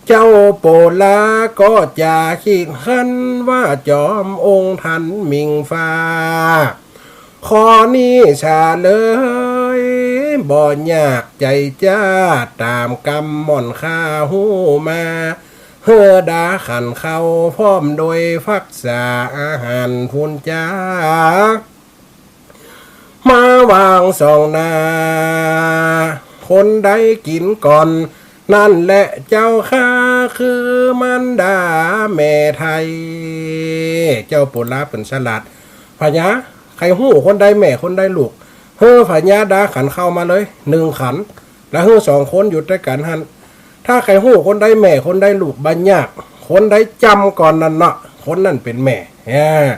เจ้าปุระก็จะคิดหันว่าจอมองค์ท่านมิ่งฟ้า ข้อนี้เฉลยบ่ยาก ใจ๋จ้าต๋ามกำหม่อนข้าฮู้มา เฮอดาขันข้าวพร้อมโดยฟักษาอาหารพู้นจ้า มาวางส่องหน้า คนใดกิ๋นก่อน นั่นแหละเจ้าข้าคือมารดาแม่ไทย เจ้าปุระเปิ้นฉลาด พญา ใค่ฮู้คนใดแม่คนใดลูก หื้อผญาดาขันข้าวมาเลย นึ่งขัน แล้วหื้อสองคนอยู่ตวยกั๋นหั้น ถ้าใค่ฮู้คนใดแม่คนใดลูกบ่ยาก คนใดจ๋ำก่อนนั้นเนาะ คนนั้นเป๋นแม่ อ่า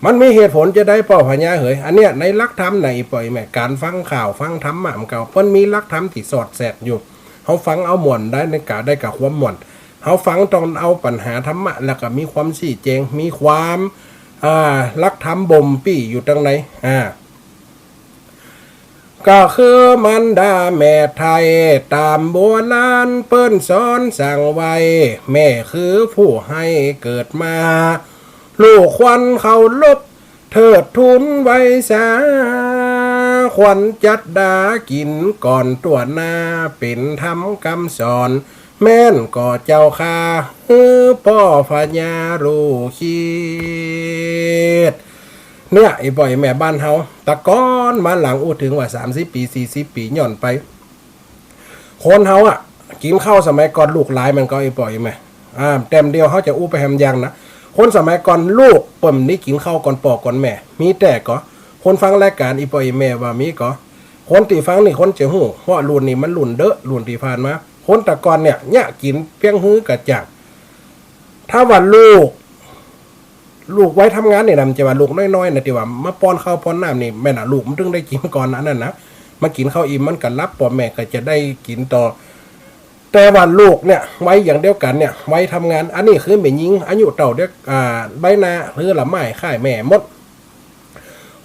มันมีเหตุผลจาใดป้อผญาเหย อันเนี้ยในหลักธรรมน่ะ อี่ป้ออี่แม่ ก๋านฟังข่าวฟังธรรมะมันก็ เปิ้นมีหลักธรรมตี้สอดแทรกอยู่ เฮาฟังเอาม่วนได้ ในก๋าได้กับความม่วน เฮาฟังต้องเอาปัญหาธรรมะ แล้วก็มีความซี้แจง มีความ อ่า หลักธรรมบ่มปี้อยู่ตังใน อ่า ก็คือมารดาแม่ไท้ ต๋ามโบราณเปิ้นสอนสั่งไว้ แม่คือผู้หื้อเกิดมา ลูกควรเคารพเทิดทูนไหว้สา ควรจัดดากิ๋นก่อนตั๋วหน้า เป๋นธรรมกำสอน แม่นก่อเจ้าข้า หื้อป้อผญาฮู้คิด เนี่ย อี่ป้ออี่แม่บ้านเฮา ตะก่อนมาหลังอู้เถิงว่าสามสิบปี๋ สี่สิบปี๋ ย้อนไป คนเฮาอะ กิ๋นข้าวสมัยก่อนลูกหลายแม่นก่อ อี่ป้ออี่แม่ อ่า แต้มเดียวเฮาจะอู้ไปแหมยังนะ คนสมัยก่อนลูกเปิ้นได้กิ๋นข้าวก่อนป้อก่อนแม่ มีแต๊ก่อ คนฟังรายก๋านอี่ป้ออี่แม่ว่ามีก่อ คนตี้ฟังนี่คนจะฮู้ เพราะรุ่นนี้มันรุ่นเดอะ รุ่นตี้ผ่านมา คนตะก่อนเนี่ย เยียะกิ๋นเปียงหื้อกระจ่าง ถ้าว่าลูก ลูกวัยทำงานนี่นะ มันจะว่าลูกน้อยๆ นะ ตี้ว่ามาป้อนข้าวป้อนน้ำนี่ แม่นน่ะ ลูกมันตึงได้กิ๋นก่อนอันนั้นนะ มากิ๋นข้าวอิ่มมันก็หลับ ป้อแม่ก็จะได้กิ๋นต่อ แต่ว่าลูกเนี่ย วัยอย่างเดียวกั๋นเนี่ย วัยทำงาน อันนี้คือแม่ญิง อายุเต้าเดียว อ่า ใบหน้าหื้อละไม้คล้ายแม่หมด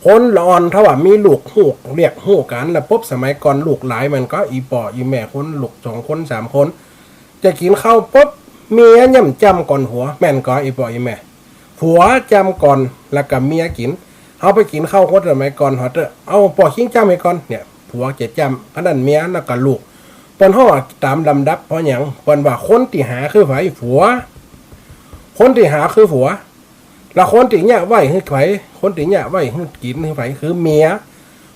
คนละอ่อนถ้าว่ามีลูกฮู้เรียกฮู้ก๋าน แล้วปบสมัยก่อนลูกหลายแม่นก่อ อี่ป้ออี่แม่คนลูกสองคนสามคน จะกิ๋นข้าวปบ เมียย่ำจ๋ำก่อนผัว แม่นก่อ อี่ป้ออี่แม่ ผัวจ๋ำก่อน แล้วก็เมียกิ๋น เฮาไปกิ๋นข้าวคนสมัยก่อน เฮาเต๊อะ เอาป้อคิงจ๋ำหื้อก่อน เนี่ย ผัวจะจ๋ำ อันนั้นเมีย แล้วก็ลูก เปิ้นฮ้องต๋ามลำดับ เพราะหยัง เปิ้นว่าคนตี้หาคือใผ ผัว คนตี้หาคือผัว แล้วคนตี้เยียะไว้คือใผ คนตี้เยียะไว้หื้อกิ๋นคือใผ คือเมีย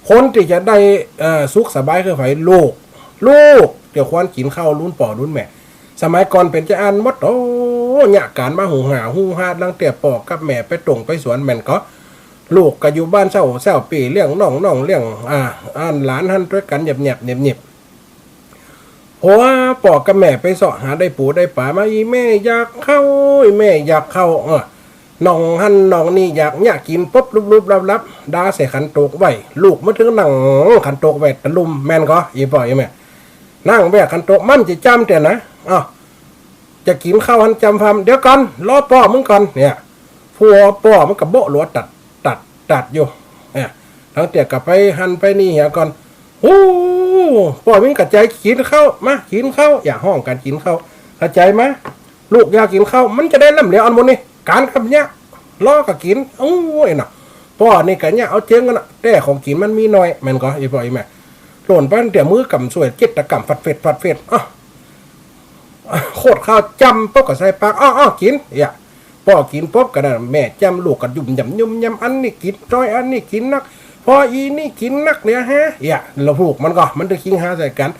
คนตี้จะได้ เอ่อ สุขสบายคือใผ ลูก ลูกจะควรกิ๋นข้าวรุ่นป้อรุ่นแม่ สมัยก่อนเป๋นจาอั้นหมด โอ้ เยียะก๋านมาฮู้ฮ่าฮู้ฮ่า ตั้งแต่ป้อกับแม่ไปต้งไปสวนแม่นก่อ ลูกก็อยู่บ้านเซ้า เซ้าปี้เลี้ยงน้อง น้องเลี้ยง อ่า อันหลานหั้นตวยกั๋นแยบๆ เนียบๆ ผัวป้อกับแม่ไปเซาะหาได้ปูได้ป๋ามา อี่แม่อยากข้าว อี่แม่อยากข้าว เออ น้องหั้นน้องนี่อยากเยียะกิ๋นปบ ลุบๆ ลับๆ ดาใส่ขันโตกไว้ ลูกมันตึงนั่งขันโตกไว้ตะลุ่ม แม่นก่อ อี่ป้ออี่แม่ นั่งแวกขันโตก มันจะจ๋ำเตื้อนะ อ้าว จะกิ๋นข้าวหั้นจ๋ำฟำ เดี๋ยวก่อน รอป้อมึงก่อน เนี่ย ผัวป้อมันก็โบ๊ะหลัวตัด ตัด ตัดอยู่ เนี่ย ตั้งแต่ก็ไปหั้นไปนี่เหียก่อน โอ้ ป้อมึงกระใจ๋กิ๋นข้าว มากิ๋นข้าว อย่าฮ้องกั๋นกิ๋นข้าว กระใจ๋มา ลูกอยากกิ๋นข้าว มันจะได้ลำเหลียวอันหมดนี่ ก๋านกำเยียะ รอก็กิ๋น โอ้ยน่ะ ป้อนี่ก็เยียะเอาเจ๊งกั๋นน่ะ แต่ของกิ๋นมันมีน้อย แม่นก่อ อี่ป้ออี่แม่ หล่นไปตั้งแต่มื้อกำส่วย เจ็ดตะกำ ฟัดเฟด ฟัดเฟด อ้าว โคตรข้าวจ๋ำปบก็ใส่ปาก อ้อ อ้อ กิ๋น เยียะ ป้อกิ๋นปบก็นั่น แม่จ๋ำ ลูกก็ยุ่มย่ำยุ่มย่ำ อันนี้กิ๋นน้อย อันนี้กิ๋นนัก ป้ออี่นี่กิ๋นนักเนี่ยฮะ เยียะ แล้วลูกมันก่อ มันได้คิงฮาใส่กั๋น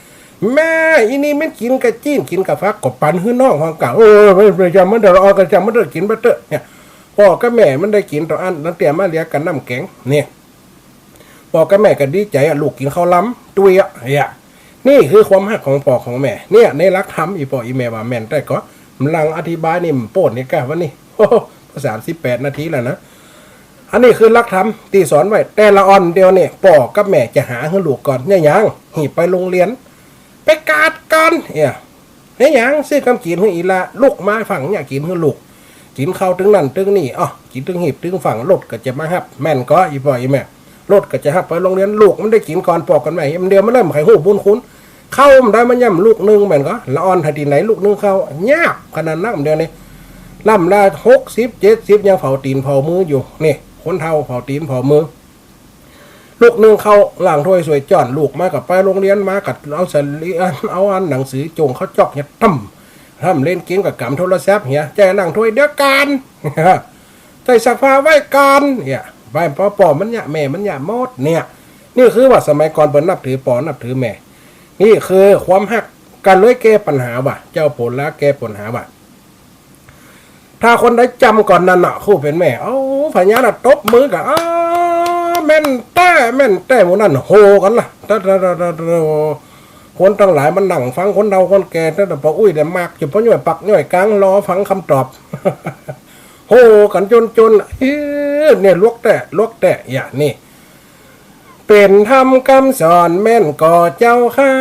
แม่อี่นี่มันกิ๋นกะจี๊น กิ๋นกะฟัก ก็ปันหื้อน้องของเก่า เออ ไม่ ไม่จ๋ำมันเต๊อะ ละอ่อนก็จ๋ำมันเต๊อะ กิ๋นไปเต๊อะ เนี่ย ป้อกับแม่มันได้กิ๋นต่ออั้น ตั้งแต่มาเหลือกั๋นน้ำแก๋ง เนี่ย ป้อกับแม่ก็ดีใจ๋อะ ลูกกิ๋นข้าวลำ ตุ้ยอะ เนี่ย นี่คือความฮักของป้อของแม่ เนี่ย ในหลักธรรม อี่ป้ออี่แม่ว่าแม่น แต่ก็ กำลังอธิบายนี่มันโป้นนี่ก้าวันนี้ โอ้โห สามสิบแปดนาทีแล้วนะ อันนี้คือหลักธรรมตี้สอนไว้ แต่ละอ่อนเดียวนี่ ป้อกับแม่จะหาหื้อลูกก่อน เนี่ยยัง หีบไปโฮงเฮียน ไปกาดก่อน เนี่ย เฮ็ดหยัง ซื้อกำกิ๋นหื้ออี่หล้า ลุกมาฟั่งเยียะกิ๋นหื้อลูก กิ๋นข้าวตึงนั่นตึงนี่ อ้อ กิ๋นตึงหีบตึงฝั่ง รถก็จะมาฮับ แม่นก่อ อี่ป้ออี่แม่ รถก็จะฮับไปโฮงเฮียน ลูกมันได้กิ๋นก่อนป้อก่อนแม่ มันเดียวมันเริ่มใค่ฮู้บุญคุณ ข้าวมันได้มันย่ำลูกนึ่งแม่นก่อ ละอ่อนไท้ตี้ไหนลูกนึ่งข้าว ยากขนาดนั้นเดียวนี่ ลำละหกสิบ เจ็ดสิบ ยังเผาตี๋นเผามืออยู่ นี่ คนเฒ่าเผาตี๋นเผามือ ลูกนึ่งข้าว ล้างถ้วยส่วยจ้อน ลูกมาก็ไปโฮงเฮียน มาก็เอาสลี เอาอันหนังสือโจ่งเข้าจ๊อกเนี่ย ต้ำ ต้ำเล่นเกมกับก๋ำโทรศัพท์เหีย ใจ๋ล้างถ้วยเดียวกั๋น ใจ๋ซักผ้าไว้ก่อน เนี่ย ไป ป้อ ป้อมันเยียะ แม่มันเยียะหมด เนี่ย นี่คือว่าสมัยก่อนเปิ้นนับถือป้อนับถือแม่ นี่คือความฮัก ก็เลยแก้ปัญหาว่า เจ้าโผล่าแก้ปัญหาว่า ถ้าคนใดจ๋ำก่อนนั้นน่ะ ผู้เป๋นแม่ เอา ผญาน่ะตบมือก่อ อ้า แม่นแต๊ แม่นแต๊ หมู่นั้นโห่กั๋นละ ตะ ตะ ตะ ตะ ตะ คนตังหลายมานั่งฟัง คนเฒ่าคนแก่ ตะ ตะ ป้ออุ๊ยได้มากอยู่ ป้อย้อยปากย้อยกลาง รอฟังกำตอบ โห่กั๋นจ๋นๆ เอ๊ะ เนี่ยหลวกแต๊ หลวกแต๊ อย่านี่ เป๋นธรรมกำสอนแม่นก่อเจ้าข้า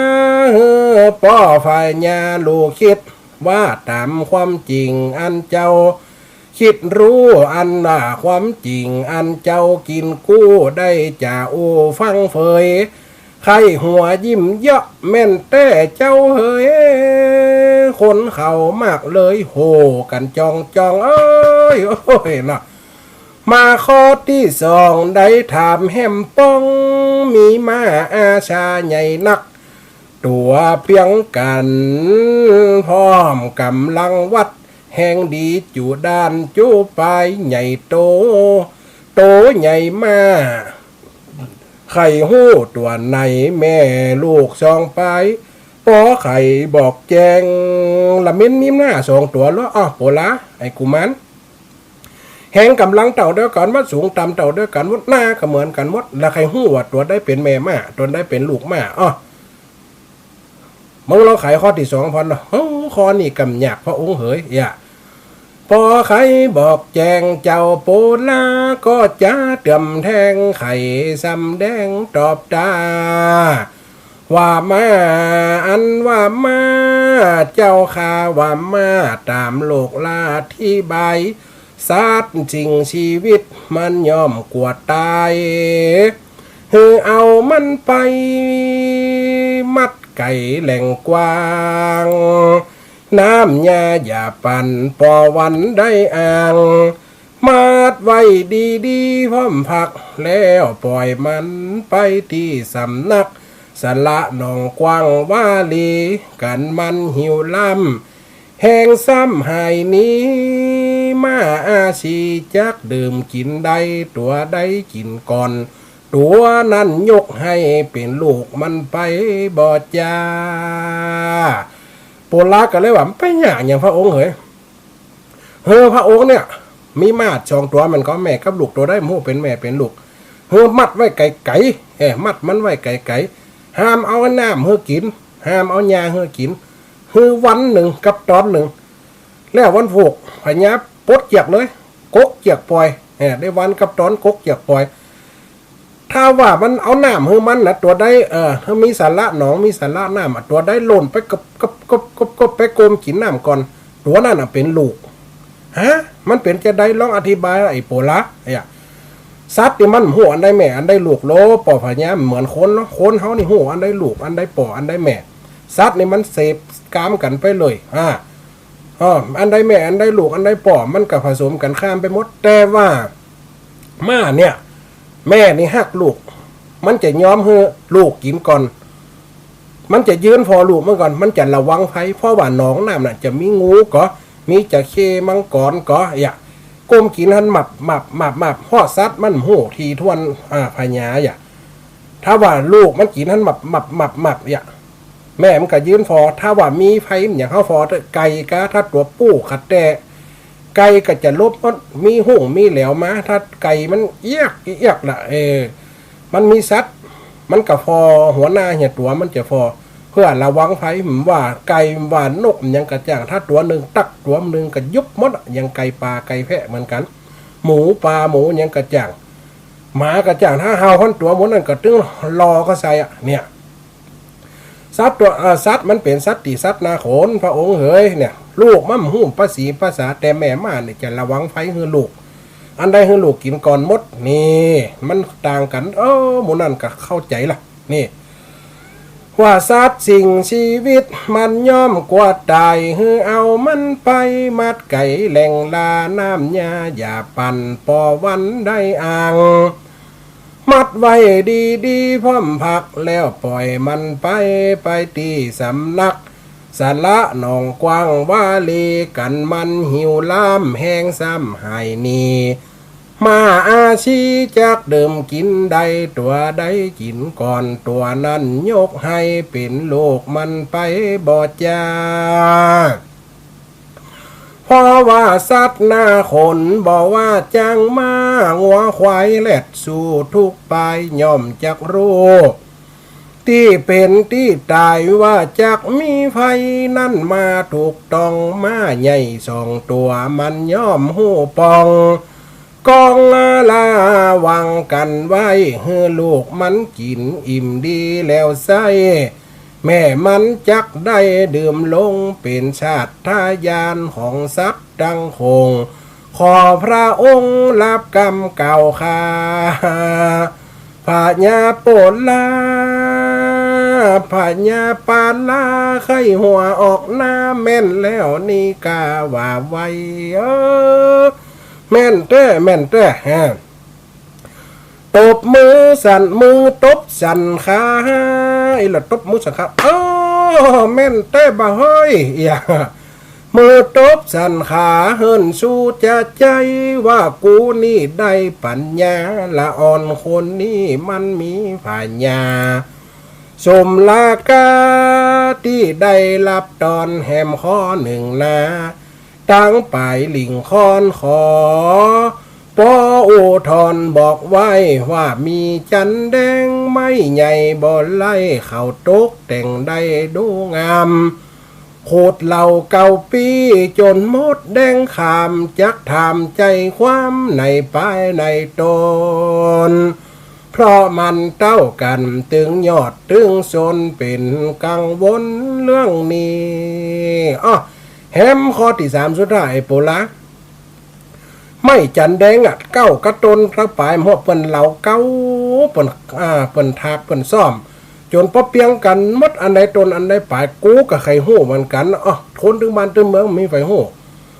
หื้อป้อฝายาลูกคิด ว่าต๋ามความจริงอันเจ้า คิดฮู้อันว่าความจริงอันเจ้ากิ๋นกู้ ได้จะอู้ฟังเฟย ใค่หัวยิ้มเยาะแม่นแต๊เจ้าเหย คนเขามากเลยโห่กั๋นจองๆ เอ้ย โอ้ยเนาะ มาข้อตี้สองได้ถามแหมป้อง มีม้าอาชาใหญ่นัก ตั๋วเปียงกั๋น พร้อมก๋ำลังวัด แฮงดีจุด้านจุปายใหญ่โต โตใหญ่ม้า ใค่ฮู้ตั๋วไหนแม่ลูกสองปาย ป้อใค่บอกแจ้ง ละเม้นมีม้าสองตั๋วเหรอ อ้อ โปลา ไอ้กุมาร แฮงก๋ำลังเต้าเดียวกั๋นหมด สูงต่ำเต้าเดียวกั๋นหมด หน้าก็เหมือนกั๋นหมด ละใค่ฮู้ว่าตั๋วใดเป๋นแม่ม้า ตั๋วใดเป๋นลูกม้า อ้อ มึงลองไขข้อตี้สองพ่องเนาะ โอ้ ข้อนี้ก่ำยากพระองค์เหย อย่า ป้อใค่บอกแจ้งเจ้าโปลา ก็จะเตื้อมแทงไขสำแดงตอบต๋า ว่ามา อันว่ามา เจ้าข้าว่ามา ต๋ามโลกลาธิบาย สัตว์สิ่งชีวิตมันย่อมกั๋วต๋าย หื้อเอามันไป มัดไก๋แหล่งกว้าง น้ำยาอย่าปั่น ป้อวันได้อ่าง มัดไว้ดีๆ พร้อมผัก แล้วป่อยมันไปตี้สำนัก สระหนองกว้างวาลี กั๋นมันหิวล้ำ แฮงซ้ำหายหนี ม้าอาชีจักดื่มกิ๋นได้ ตั๋วใดกิ๋นก่อน ตั๋วนั้นยกหื้อเป๋นลูกมันไปบ่จา โปลาก็เลยว่า มันไปยากหยังพระองค์เหย เฮอ พระองค์เนี่ย มีม้าสองตั๋ว มันก็แม่กับลูก ตั๋วใดบ่ฮู้เป๋นแม่เป๋นลูก เฮอ มัดไว้ไก๋ๆ เอ้ มัดมันไว้ไก๋ๆ ห้ามเอาน้ำหื้อกิ๋น ห้ามเอาหญ้าหื้อกิ๋น หื้อวันนึ่งกับต๋อนนึ่ง แล้ววันพูกพญาปลดเจือกเลย กกเจือกป่อย เอ้ ได้วันกับต๋อนกกเจือกป่อย ถ้าว่ามันเอาน้ำหื้อมันนะ ตั๋วใด เออ ถ้ามีสระหนอง มีสระน้ำอะ ตั๋วใดหล่นไปกบกบกบกบกบ ไปก้มกิ๋นน้ำก่อน ตั๋วนั้นน่ะเป๋นลูก ฮะ มันเป๋นจาใด ลองอธิบายไอ้โปลา เนี่ย สัตว์นี่มันบ่ฮู้อันใดแม่อันใดลูกโล ป้อพญา เหมือนคนเนาะ คนเฮานี่ฮู้อันใดลูก อันใดป้อ อันใดแม่ สัตว์นี่มันเสพกามกั๋นไปเลย อ่า เออ อันใดแม่ อันใดลูก อันใดป้อ มันก็ผสมกั๋นข้ามไปหมด แต่ว่า ม้าเนี่ย แม่นี่ฮักลูก มันจะยอมหื้อลูกกิ๋นก่อน มันจะยื่นผ่อลูกมันก่อน มันจะระวังภัย เพราะว่าหนองน้ำน่ะ จะมีงูก่อ มีจระเข้มังกรก่อ อย่า ก้มกิ๋นหั้นหมับหมับหมับหมับ เพราะสัตว์มันบ่ฮู้ถี่ถ้วน อ่า พญา อย่า ถ้าว่าลูกมันกิ๋นหั้นหมับหมับหมับหมับ อย่า แม่มันก็ยื่นผ่อ ถ้าว่ามีภัยมันอยากหื้อผ่อ ไก่กา ถ้าตั๋วปู๊ขะแต๊ ไก่ก็จะหลบหมด มีฮุ่งมีแหลวมา ถ้าไก่มันเอี้ยกเอี้ยกละ เออ มันมีสัตว์ มันก็ผ่อ หัวหน้าเหียตั๋วมันจะผ่อ เพื่อระวังภัย บ่ว่าไก่ บ่ว่านก หยังก็จ้าง ถ้าตั๋วนึ่งตั๊ก ตั๋วนึ่งก็ยุบหมด อย่างไก่ป่า ไก่แพะเหมือนกั๋น หมูป่า หมูหยังก็จ้าง หมาก็จ้าง ถ้าเห่าหั้นตั๋วหมู่นั้นก็ตึงลอเข้าใส่อะ เนี่ย สัตว์ตั๋ว เอ่อ สัตว์มันเป๋นสัตว์ตี้สัตว์นาขน พระองค์เหย เนี่ย ลูกมันบ่ฮู้ภาษีภาษา แต่แม่ม้านี่จะระวังภัยหื้อลูก อันใดหื้อลูกกิ๋นก่อนหมด นี่ มันต่างกั๋น เออ หมู่นั้นก็เข้าใจ๋ละ นี่ ว่าสัตว์สิ่งชีวิตมันย่อมกั๋วต๋าย หื้อเอามันไปมัดไก๋แหล่งลา น้ำยาอย่าปั่น ป้อวันได้อ่าง มัดไว้ดีๆ พร้อมผัก แล้วป่อยมันไป ไปตี้สำนัก สระหนองกว้างวาลี กั๋นมันหิวล้ำ แฮงซ้ำหายหนี ม้าอาชีจักดื่มกิ๋นได้ ตั๋วใดกิ๋นก่อน ตั๋วนั้นยกหื้อเป๋นลูกมันไปบ่จา เพราะว่าสัตว์นาขน บ่ว่าจ้างม้า งัวควายแลดสู่ทุกปาย ย่อมจักฮู้ตี้เป๋นตี้ต๋าย ว่าจักมีใผนั้นมาถูกต้อง ม้าใหญ่สองตั๋วมันย่อมฮู้ปอง ก้องละวังกั๋นไว้ หื้อลูกมันกิ๋นอิ่มดีแล้วไส้ แม่มันจักได้ดื่มลง เป๋นสัตยาญาณของสัตว์ตังโขง ขอพระองค์ฮับกำกล่าวข้า พญาโปลา พญาปาลา ใค่หัวออกหน้า แม่นแล้วนี่กาว่าไว เออ แม่นแต๊ แม่นแต๊ ฮะ ตบมือสั่น มือตบสั่นขา อีหละตบมือสั่นขา เออ แม่นแต๊บ่าเฮ้ย เอีย มือตบสั่นขา เหินสู่จะใจ้ ว่ากูนี่ได้ปั๋ญญา ละอ่อนคนนี้มันมีผญา สมราคาตี้ได้ฮับตอนแหมข้อนึ่งนา ตังป๋ายหลิ่งคอนขอ ปออุทธรณ์บอกไว้ ว่ามีจันแดง ไม้ใหญ่บ่ไล่ เขาตกแต่งได้ดูงาม ขุดเหล่าเก่าปี้ จ๋นหมดแดงขาม จักถามใจ้ความในป๋ายในต๋น เพราะมันเต้ากั๋นตึงยอดตึงซน เป๋นกังวลเรื่องนี้ อ้อ แหมข้อตี้สามสุดท้าย ไอ้โปลา ไม้จันแดงอะ เก๊ากับต๋นตังป๋าย เพราะเปิ้นเหลาเก๊า เปิ้น อ่า เปิ้นถาก เปิ้นซ่อม จ๋นปอเปียงกั๋นหมด อันใดต๋นอันใดป๋าย กูก็ใค่ฮู้เหมือนกั๋น อ้อ คนตึงบ้านตึงเมืองมีใผฮู้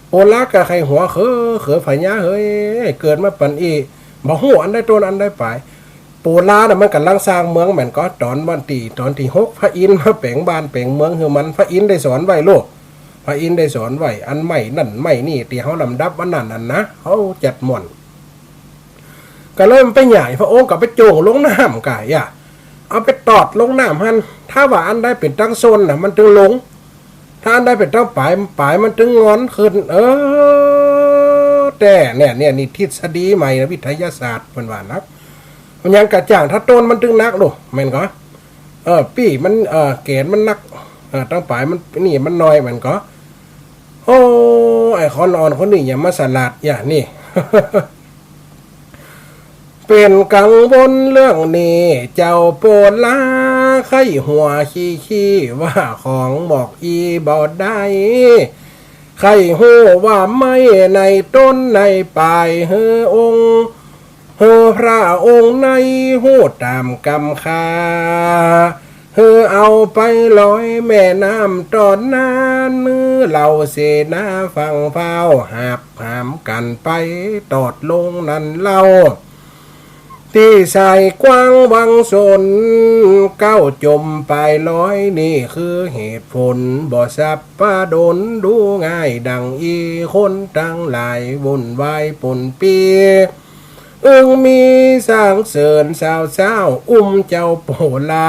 โปลาก็ใค่หัวเขอ เขอผญาเฮ้ย เกิดมาปั๋นอี้ บ่ฮู้อันใดต๋นอันใดป๋าย โปลาน่ะมันก่ำลังสร้างเมืองแม่นก่อ ต๋อนวันตี้ ต๋อนตี้หก พระอินทร์มาแป๋งบ้านแป๋งเมืองหื้อมัน พระอินทร์ได้สอนไว้ลูก พระอินทร์ได้สอนไว้ อันไม้นั่นไม้นี่ ตี้เฮาลำดับวันนั้นนั่นนะ เฮาจัดม่วน ก็เลยมันไปใหญ่ พระองค์ก็ไปโจ้งลงน้ำก่ะ อย่า เอาไปตอดลงน้ำหั้น ถ้าว่าอันใดเป๋นตังซนน่ะ มันตึงลง ถ้าอันใดเป๋นตังป๋าย ป๋ายมันตึงงอนขึ้น เออ แต๊เนี่ย เนี่ย นี่ทฤษฎีใหม่นะ วิทยาศาสตร์เปิ้นว่านะ มันยังกระจ่าง ถ้าต๋นมันตึงหนักลูก แม่นก่อ เออ ปี้มัน เออ แก๋นมันหนัก เออ ตังป๋ายมัน นี่มันน้อย แม่นก่อ โอ้ ไอ้คนอ่อนคนนี้อย่ามาสลาด อย่านี่ เป๋นกังวลเรื่องนี้ เจ้าโปลา ใค่หัวขี้ๆ ว่าของหมอกอี้บ่ได้ ใค่ฮู้ว่าไม้ในต๋นในป๋าย หื้อองค์ หื้อพระองค์ในฮู้ต๋ามกำข้า หื้อเอาไปลอยแม่น้ำต๋อนนั้น หื้อเหล่าเสนาฝั่งฟ้าว หาบหามกั๋นไปตอดลงนั้นเล่า ตี้สายกว้างวังสน เก๊าจมป๋ายลอย นี่คือเหตุผล บ่สับปะดนดูง่ายดังอี้ คนตังหลายวุ่นวายปนปี้ อึงมีสรรเสริญสาวเศร้า อุ้มเจ้าโปลา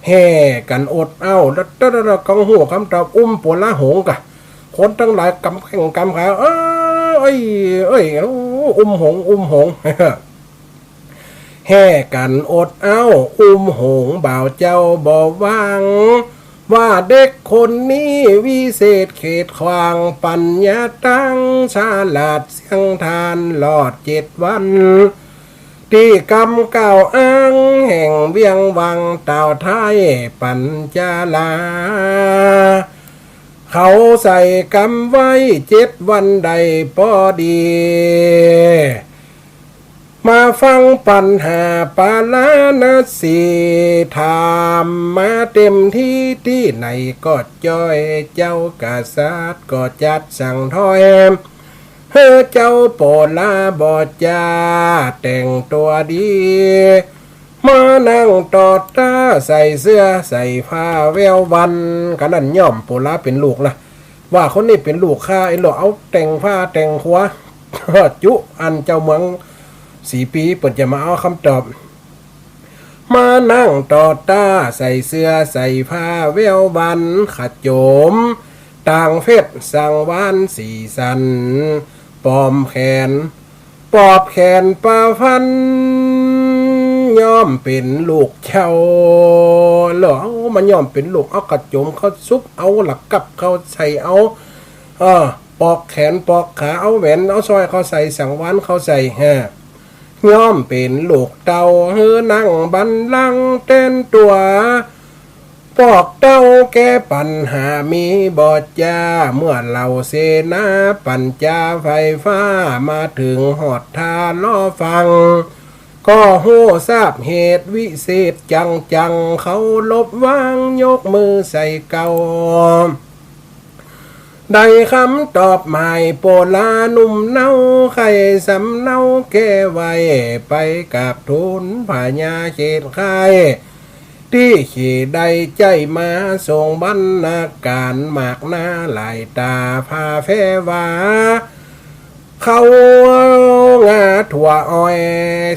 แห่กั๋นอดเอ้า แล้ว แล้ว แล้ว แล้วกั๋งฮู้กำตอบ อุ้มโปลาหงส์ก่ะ คนตังหลายกำแข้งกำขา เอ้ย เอ้ย เอ้ย โอ้ อุ้มหงส์ อุ้มหงส์ แห่กั๋นอดเอ้า อุ้มหงส์บ่าวเจ้าบ่หวัง ว่าเด็กคนนี้วิเศษเขตขวาง ปั๋ญญาตังฉลาดเสี้ยงทาน รอดเจ็ดวัน ตี้กำกล่าวอ้างแห่งเวียงวัง ต่าวไท้ปั๋ญจาลา เขาใส่กำไว้เจ็ดวันได้ปอดี มาฟังปั๋ญหาปาราณสี ถามมาเต็มตี้ ตี้ไหนก็จ้อย เจ้ากษัตริย์ก็จัดสั่งถ้อย หื้อเจ้าโปลาบ่จา แต่งตั๋วดี มานั่งตอดต้า ใส่เสื้อใส่ผ้าแวววรรณ กะนั้นย่อมโปลาเป๋นลูกนะ ว่าคนนี้เป๋นลูกข้า ไอ้หลอกเอาแต่งผ้าแต่งตั๋ว จุอันเจ้าเมืองสีปีเปิ้นจะมาเอากำตอบ มานั่งตอดต้า ใส่เสื้อใส่ผ้าแวววรรณ ขะโจมต่างเพชรสังวาลสีสัน ปอมแขน ปอบแขนปาฟัน ย้อมเป๋นลูกเจ้า แล้วเอามาย้อมเป๋นลูก เอากระโจมเข้าสุบ เอาหละกับเข้าใส่ เอา เออ ปอกแขนปอกขา เอาแหวนเอาสร้อยเข้าใส่ สังวาลเข้าใส่ ฮะ ย้อมเป๋นลูกเต้า หื้อนั่งบัลลังก์แตนตั๋ว ปอกเต้าแก้ปัญหามีบ่จ้า เมื่อเหล่าเสนาปัญจาไฟฟ้า มาเถิงฮอดท่ารอฟัง ก็ฮู้ทราบเหตุวิเศษจังๆ เคารพวางยกมือใส่เกล้า ได้กำตอบหมาย โปลาหนุ่มเนา ใค่สำเนาแก้ไว้ ไปกราบทูลพญาเขตคาย ตี้เขตได้ใจ๊มา ส่งบรรณาการมากหน้าหลายต๋า ผ่าแผ่ว่า ข้าวงาถั่วอ้อย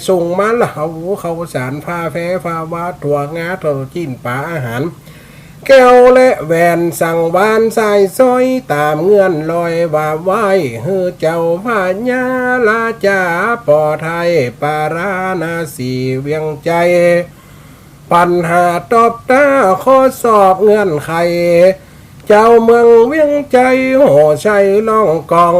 ส่งมาละ เอาข้าวสาร ผ่าแผ่ผ่าว่า ถั่วงา ถั่วจี๋น ป๋า อาหาร แก้วและแหวน สังวาลสายสร้อย ต๋ามเงื่อนลอยว่าไว้ หื้อเจ้าพญาราชา ปอไทยปาราณสีเวียงไจ๊ ปัญหาตอบต้าข้อสอบเงื่อนไข เจ้าเมืองเวียงไจ๊ โห่ใส่ร้องกอง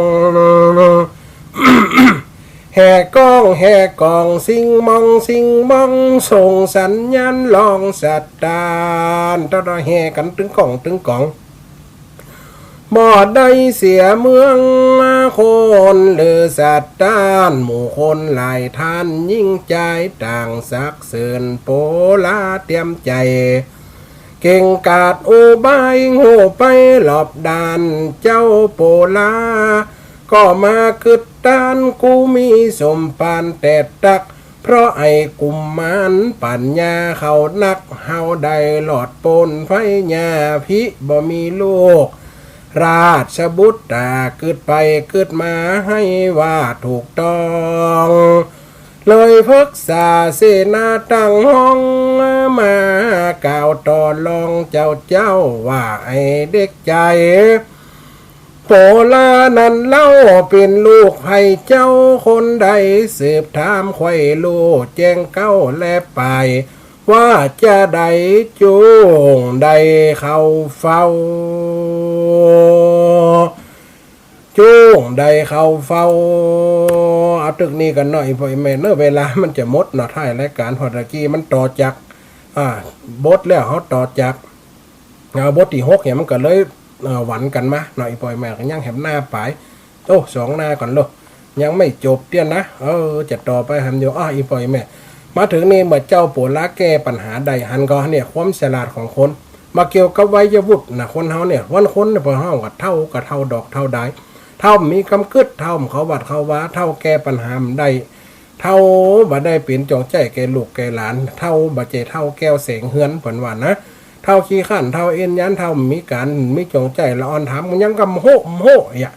แห่ก้องแห่กอง สิงมองสิงมอง ส่งสัญญาณร้องสะต้าน ตะดอแห่กั๋นตึงก้องตึงกอง บ่ได้เสียเมืองคน หรือสะต้าน หมู่คนหลายท่าน ยิ่งจายต่างสรรเสริญ โปลาเตรียมใจ๋ เก่งกาจอุบาย ฮู้ไปรอบด้าน เจ้าโปลา ก็มากึ๊ดต้าน กูมีสมภารแต๊ตั๊ก เพราะไอ้กุมมารปัญญาเขานัก เฮาได้รอดป๊นภัยยาพิษ บ่มีโรค ราชบุตรต๋ากึ๊ดไปกึ๊ดมา หื้อว่าถูกต้อง เลยปรึกษาเสนาตังห้อง มากล่าวต่อรองเจ้าเจ้า ว่าไอ้เด็กใจ๋ โปลานั้นเล่าเป๋นลูกใผเจ้า คนใดสืบถามใค่ฮู้แจ้งเกล้าและไป ว่าจะได้จุ่งได้เข้าเฝ้า จุ่งได้เข้าเฝ้า เอาตึกนี้กั๋นหน่อยพ่อแม่เนอะ เวลามันจะหมดเนาะ ท้ายรายการ เพราะตะกี้มันต่อจาก อ่า บทแล้ว เฮาต่อจาก อ่า บทตี้หกเนี่ย มันก็เลย เอ่อ หวันกั๋นมาหน่อย พ่อแม่ก็ยังแหมหน้าไป โอ้ สองหน้าก่อนโลก ยังไม่จบเตี้ยนะ เออ จะต่อไปแหมอยู่ อ้อ อีพ่ออีแม่ มาเถิงนี่ เมื่อเจ้าโปลาแก้ปัญหาได้หันก่อเนี่ย ความฉลาดของคน มาเกี่ยวกับวัยวุฒินะ คนเฮาเนี่ย วันคนเนี่ย พอเฮาก็เฒ่าก็เฒ่าดอกเฒ่าดาย เฒ่ามีกำกึ๊ด เฒ่าเข้าวัดเข้าวา เฒ่าแก้ปัญหาบ่ได้ เฒ่าบ่ได้เป๋นจองใจ๊แก่ลูกแก่หลาน เฒ่าบ่ใจ้เฒ่าแก้วแสงเฮือน เปิ้นว่านะ เฒ่าขี้คร้าน เฒ่าเอนยาน เฒ่ามีก๋านมีจองใจ๊ ละอ่อนถามมันยังกำโฮะโฮะอะ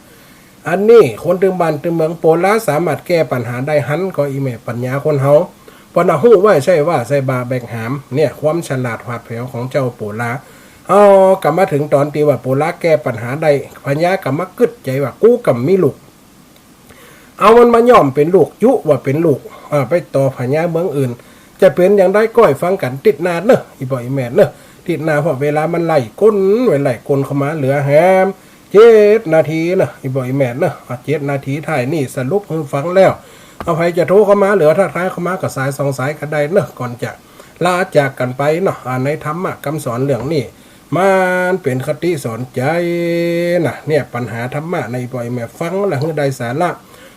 อันนี้คนตึงบ้านตึงเมือง โปลาสามารถแก้ปัญหาได้หันก่อ อีแม่ปัญญาคนเฮา เปิ้นน่ะฮู้ไว้ใช่ว่าใช่บ่าแบกหาม เนี่ย ความฉลาดผาดแผวของเจ้าโปลา เอา ก็มาเถิงต๋อนตี้ว่าโปลาแก้ปัญหาได้ พญาก็มากึ๊ดใจ๋ว่า กูก็มีลูก เอามันมาย้อมเป๋นลูก จุว่าเป๋นลูก อ่า ไปต่อพญาเมืองอื่น จะเป๋นอย่างใดก้อยฟังกั๋นติ๊ดหน้าเนอะ อีพ่ออีแม่เนอะ ติ๊ดหน้า เพราะเวลามันไล่ก้น ไล่ก้นเข้ามาเหลือแหม เจ็ดนาทีเนอะ อีพ่ออีแม่เนอะ อ่ะ เจ็ดนาทีท้ายนี่สรุปหื้อฟังแล้ว เอา ใผจะโทรเข้ามา หรือว่าทักทายเข้ามาก็สายสองสายก็ได้เนอะ ก่อนจะลาจากกั๋นไปเนาะ อ่า ในธรรมะกำสอนเรื่องนี้ มันเป๋นคติสอนใจ๋นะ เนี่ย ปัญหาธรรมะ ในพ่อแม่ฟังแล้วหื้อได้สาระ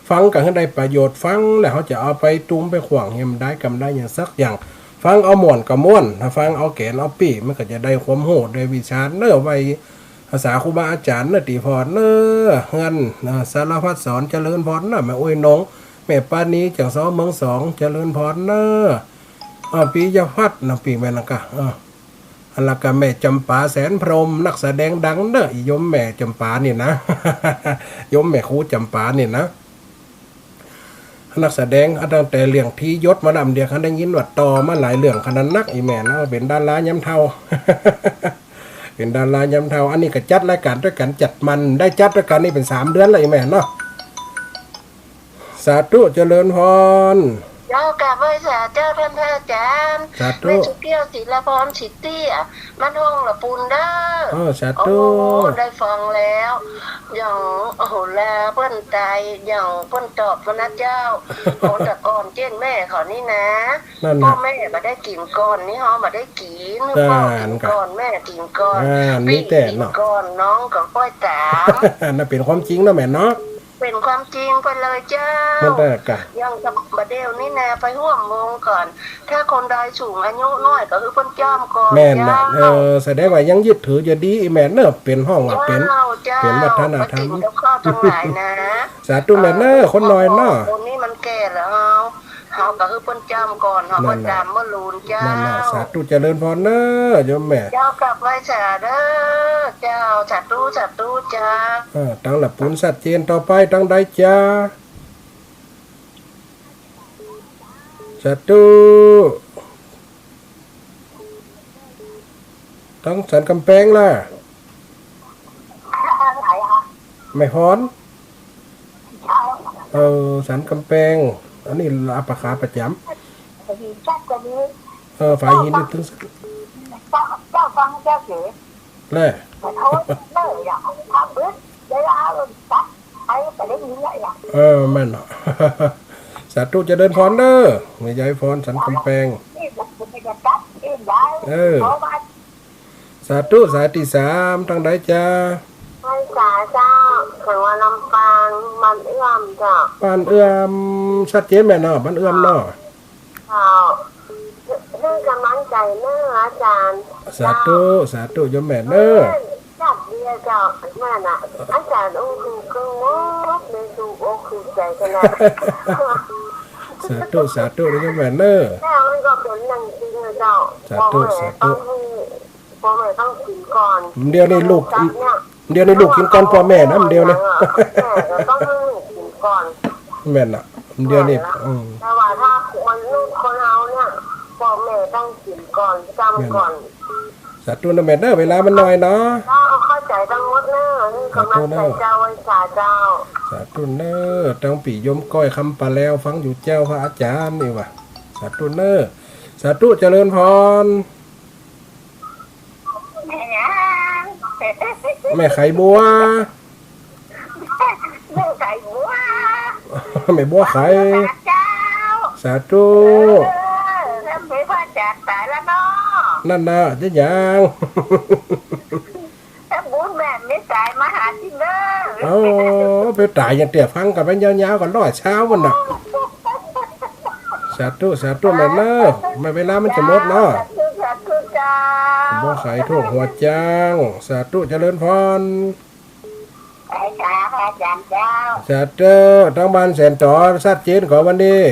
ฟังก็หื้อได้ประโยชน์ ฟังแล้วเฮาจะเอาไปตุ้มไปขว้างเหียมได้กำได้อย่างสักอย่าง ฟังเอาม่วนก็ม่วน ถ้าฟังเอาแก๋นเอาปี้ มันก็จะได้ความฮู้ได้วิชาเนอะ ไว้อาศัยครูบาอาจ๋ารย์เนอะ ตี้พอเนอะ เฮือน เอ่อ สารพัดสอนเจริญพรเนอะ แม่อุ้ยนง แม่ปานี จากสองเมืองสอง เจริญพรเนอะ เอ่อ ปิยพัฒน์นะ ปี้แม่นละกะ เอ่อ อันละกะแม่จ๋ำปา แสนพรหม นักแสดงดังเนอะ อีโยมแม่จ๋ำปานี่นะ โยมแม่ครูจ๋ำปานี่นะ นักแสดง อ่ะ ตั้งแต่เรื่องธี่ยศมาลำเดียว คันได้ยินว่าต่อมาหลายเรื่องขนาดนัก อีแม่เนาะ เป๋นดารายามเฒ่า เป๋นดารายามเฒ่า อันนี้ก็จัดรายก๋านตวยกั๋น จัดมัน ได้จัดตวยกั๋นนี่เป๋นสามเดือนแล้ว อีแม่เนาะ สาธุเจริญพร เจ้ากราบไหว้สาเจ้าต้านพระอาจ๋ารย์ สาธุ แม่สุแก้ว ศิลาพร ศรีเตี้ย บ้านฮ่องละปูนเด้อ เออ สาธุ โอ้ ได้ฟังแล้ว อย่าง โอ้โห ลาเปิ้นต๋าย อย่างเปิ้นตอบมานะเจ้า คนแต่ก่อนเจ้นแม่เขานี่นะ นั่นน่ะ ป้อแม่บ่ได้กิ๋นก่อน นี่เฮาบ่ได้กิ๋น นั่น ป้อกิ๋นก่อน แม่กิ๋นก่อน นั่น ปี้ มีแต่ กิ๋น เนาะ ก่อน น้องก็ป้อยต๋าม นั่นเป๋นความจริงเนาะแม่เนาะ เป๋นความจริงไปเลยเจ้า นั่นแหละกะ อย่างบ่าเดี่ยวนี้นะ ไปฮ่วมวงก่อน ถ้าคนใดสูงอายุน้อยก็คือเปิ้นจ้ำก่อน แม่นน่ะ เจ้า เออ แสดงว่ายังยึดถืออยู่ดีแม่เนาะ เป๋นฮ้องว่าเป๋น เจ้า เจ้า เป๋นวัฒนธรรม ไปกิ๋นกับข้าวตังหลายนะ สาธุแม่เนาะ เออ คนน้อยเนาะ คนนี้มันแก่แล้ว เฮาก็คือเปิ้นจ้ำก่อน เฮาก็ นั่นน่ะ จ้ำเมื่อลูนเจ้า นั่นน่ะ สาธุเจริญพรเนาะโยมแม่ เจ้ากราบไหว้สาเด้อ เจ้า สาธุ สาธุ เจ้า เออ ตังละปูนสัดเจน ต่อไปตังใดจ๊ะ สาธุ ตังสันก๋ำแปงล่ะ แม่พร เออ สันก๋ำแปง อันนี้อาปาขาประจ๋ำ เออ ฝายหินนี่ตึง เจ้าฟังเจ้าเก๋ แล เออ แม่นเนาะ สาธุเจริญพรเด้อ แม่ยายพรสันก๋ำแปง เออ สาธุ สายตี้สาม ตังใดจ๊ะ ไหว้สาเจ้า แขวงลำปาง บ้านเอื้อมเจ้า บ้านเอื้อม สัดเจนแม่เนาะ บ้านเอื้อมเนาะ เจ้า หื้อ หื้อก๋ำลังใจ๋เน้ออาจ๋ารย์ สาธุ เจ้า สาธุโยมแม่เน้อ เออ จัดเดียเจ้า นั่นน่ะ อาจ๋ารย์อู้คือคือหมดเลย ถูกอกถูกใจ๋ขนาด สาธุ สาธุโยมแม่เน้อ แม่มันก็เป๋นหนังจริงเลยเจ้า สาธุ พ่อแม่ สาธุ ต้องหื้อ พ่อแม่ต้องกิ๋นก่อน เดี๋ยวนี้ลูก เดี๋ยวนี้ลูกกิ๋นก่อนพ่อแม่นะ เดี๋ยวนี้ แม่ก็ต้องหื้อลูกกิ๋นก่อน แม่นน่ะ เดี๋ยวนี้ แม่นละ อืม แต่ว่าถ้าคนลูกคนเฮาเนี่ย พ่อแม่ต้องกิ๋นก่อน จ้ำก่อน แม่นน่ะ สาธุนะแม่เน้อ เวลามันน้อยเนาะ เจ้า เข้าใจ๋ตังหมดเน้อ นี่ก๋ำลังใจ๋เจ้า สาธุเน้อ ไหว้สาเจ้า สาธุเน้อ ตังปี้โยมก้อยคำปาแลว ฟังอยู่เจ้า พระอาจ๋ารย์นี่หว่า สาธุเน้อ สาธุเจริญพร แม่หยัง แม่ไขบัว แม่ไขบัว แม่บัวไข สาธุ เจ้า สาธุ เออ แล้วแม่พระอาจ๋ารย์ต๋ายแล้วเนาะ นั่นน่ะ จะยัง ถ้าบุญแม่ไม่ต๋ายมาหาตี้เน้อ เอ้า ไปต๋ายอย่างเตี้ย ฟังกั๋นไปยาวๆ กั๋นร้อยเช้ามันน่ะ สาธุ สาธุแม่เน้อ แม่เวลามันจะหมดเนาะ สาธุ สาธุเจ้า บ่ไขโทษหัวจาง สาธุเจริญพร ไหว้สาพระอาจ๋ารย์เจ้า สาธุ ตังบ้านแสนต๋อ สัดเจนก่อวันนี้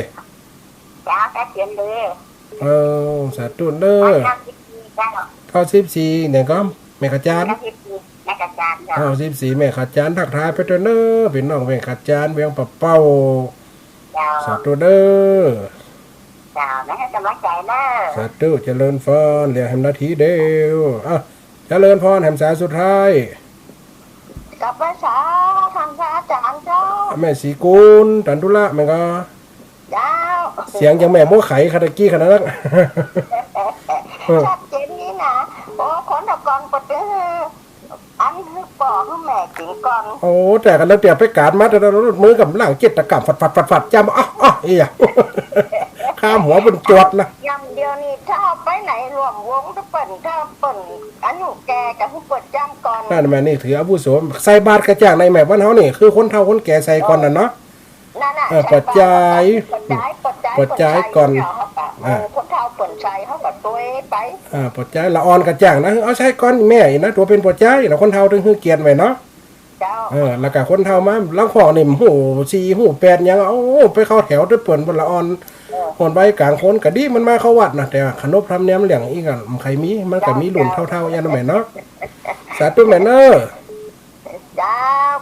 เจ้า สัดเจนเลย เออ สาธุเน้อ เก้าสิบสี่เจ้า เก้าสิบสี่เนี่ยก็ แม่ขจาร เก้าสิบสี่ แม่ขจารเจ้า เก้าสิบสี่ แม่ขจาร ทักทายไปเต๊อะเน้อ ปี้น้องแม่ขจาร เวียงป่าเป้า เจ้า สาธุเน้อ เจ้า แม่หื้อก๋ำลังใจ๋เน้อ สาธุ เจริญพร เหลือแหมนาทีเดียว อ่ะ เจริญพร แหมสายสุดท้าย กราบไหว้สาต้านพระอาจ๋ารย์เจ้า แม่ศรีกุล ตันธุระแม่นก่อ เจ้า เสียงอย่างแม่บัวไขขนาดกี้ขนาดนั้น ชัดเจนนี่นะ โอ้ คนแต่ก่อนเปิ้น อันหื้อป้อหื้อแม่กิ๋นก่อน โอ้ แต่กั๋นตั้งแต่ไปก๋านมา แต่ละรุ่นมือก๋ำลังเจ็ดตะกร้ำ ฟัดๆๆๆ จ้ำ อ๊ะอ๊ะ เอี้ย ข้ามหัวเปิ้นจวดนะ อย่างเดี๋ยวนี้ถ้าไปไหนร่วมวง ถ้าเปิ้น ถ้าเปิ้นอายุแก่ก็หื้อเปิ้นจ้ำก่อน นั่นแหม นี่ถืออาวุโส ใส่บาตรก็จ้างในแม่บ้านเฮานี่ คือคนเฒ่าคนแก่ใส่ก่อนน่ะเนาะ นั่นน่ะ เออ ใส่บาตร ปัจจัย ปัจจัย ปัจจัย ปัจจัยก่อน เปิ้นใส่ เฮาก็ อ่า เออ คนเฒ่าเปิ้นใส่ เฮาก็ตวยไป อ่า ปัจจัย ละอ่อนก็จ้างนะ เอาใส่ก่อนแม่อีกนะ ตั๋วเป๋นปัจจัย แล้วคนเฒ่าตึงหื้อเกียรติไว้เนาะ เจ้า เออ แล้วก็คนเฒ่ามา ลางพ่อนี่ ฮู้สี่ ฮู้แปด หยัง โอ้ ไปเข้าแถวตวยเปิ้น ละอ่อน เออ อ่อนไหวก๋างคน ก็ดีมันมาเข้าวัดนะ แต่ว่าขนบธรรมเนียมเรื่องอี้ก็บ่ใค่มี มันก็มีรุ่นเฒ่าๆ อย่างนั้นแหมเนาะ สาธุแม่เน้อ เจ้า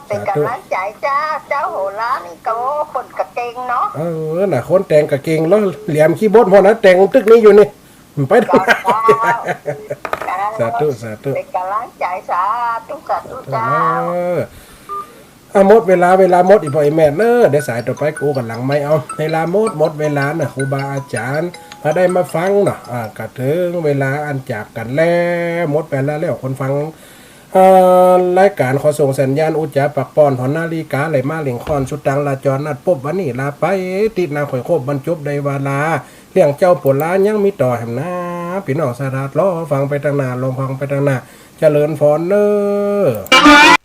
เป๋นก๋ำลังใจ๋เจ้า เจ้าโหรานี่ก็ โอ้ เปิ้นก็เก่งเนาะ เออ น่ะ คนแต่งก็เก่งแล้ว แหลมขี้บดพ่อนะ แต่งตึกนี้อยู่นี่ ไป เจ้า เจ้า สาธุ สาธุ เป๋นก๋ำลังใจ๋ สาธุ สาธุเจ้า เออ อ่ะ หมดเวลา เวลาหมดอีกบ่ ไอ้แม่เนอะ เดี๋ยวสายต่อไปกู๋กั๋นหลังไมค์เอา เวลาหมด หมดเวลาเนาะ ครูบาอาจ๋ารย์ พาได้มาฟังเนาะ อ่ะ ก็เถิงเวลาอันจากกั๋นแล้ว หมดไปแล้ว แล้วคนฟัง เอ่อ รายก๋านขอส่งสัญญาณอุจจาปากป้อน หอนาฬิกาไหลมาเร่งค่อน สุดตังลาจรนัดปบ วันนี้ลาไป ตี้หน้าค่อยคบ บรรรจบได้วาลา เรื่องเจ้าปั๋วลายังมีต่อแหมนา ปี้น้องสะดัดรอฟังไปตังหน้า รอฟังไปตังหน้า เจริญพรเนอะ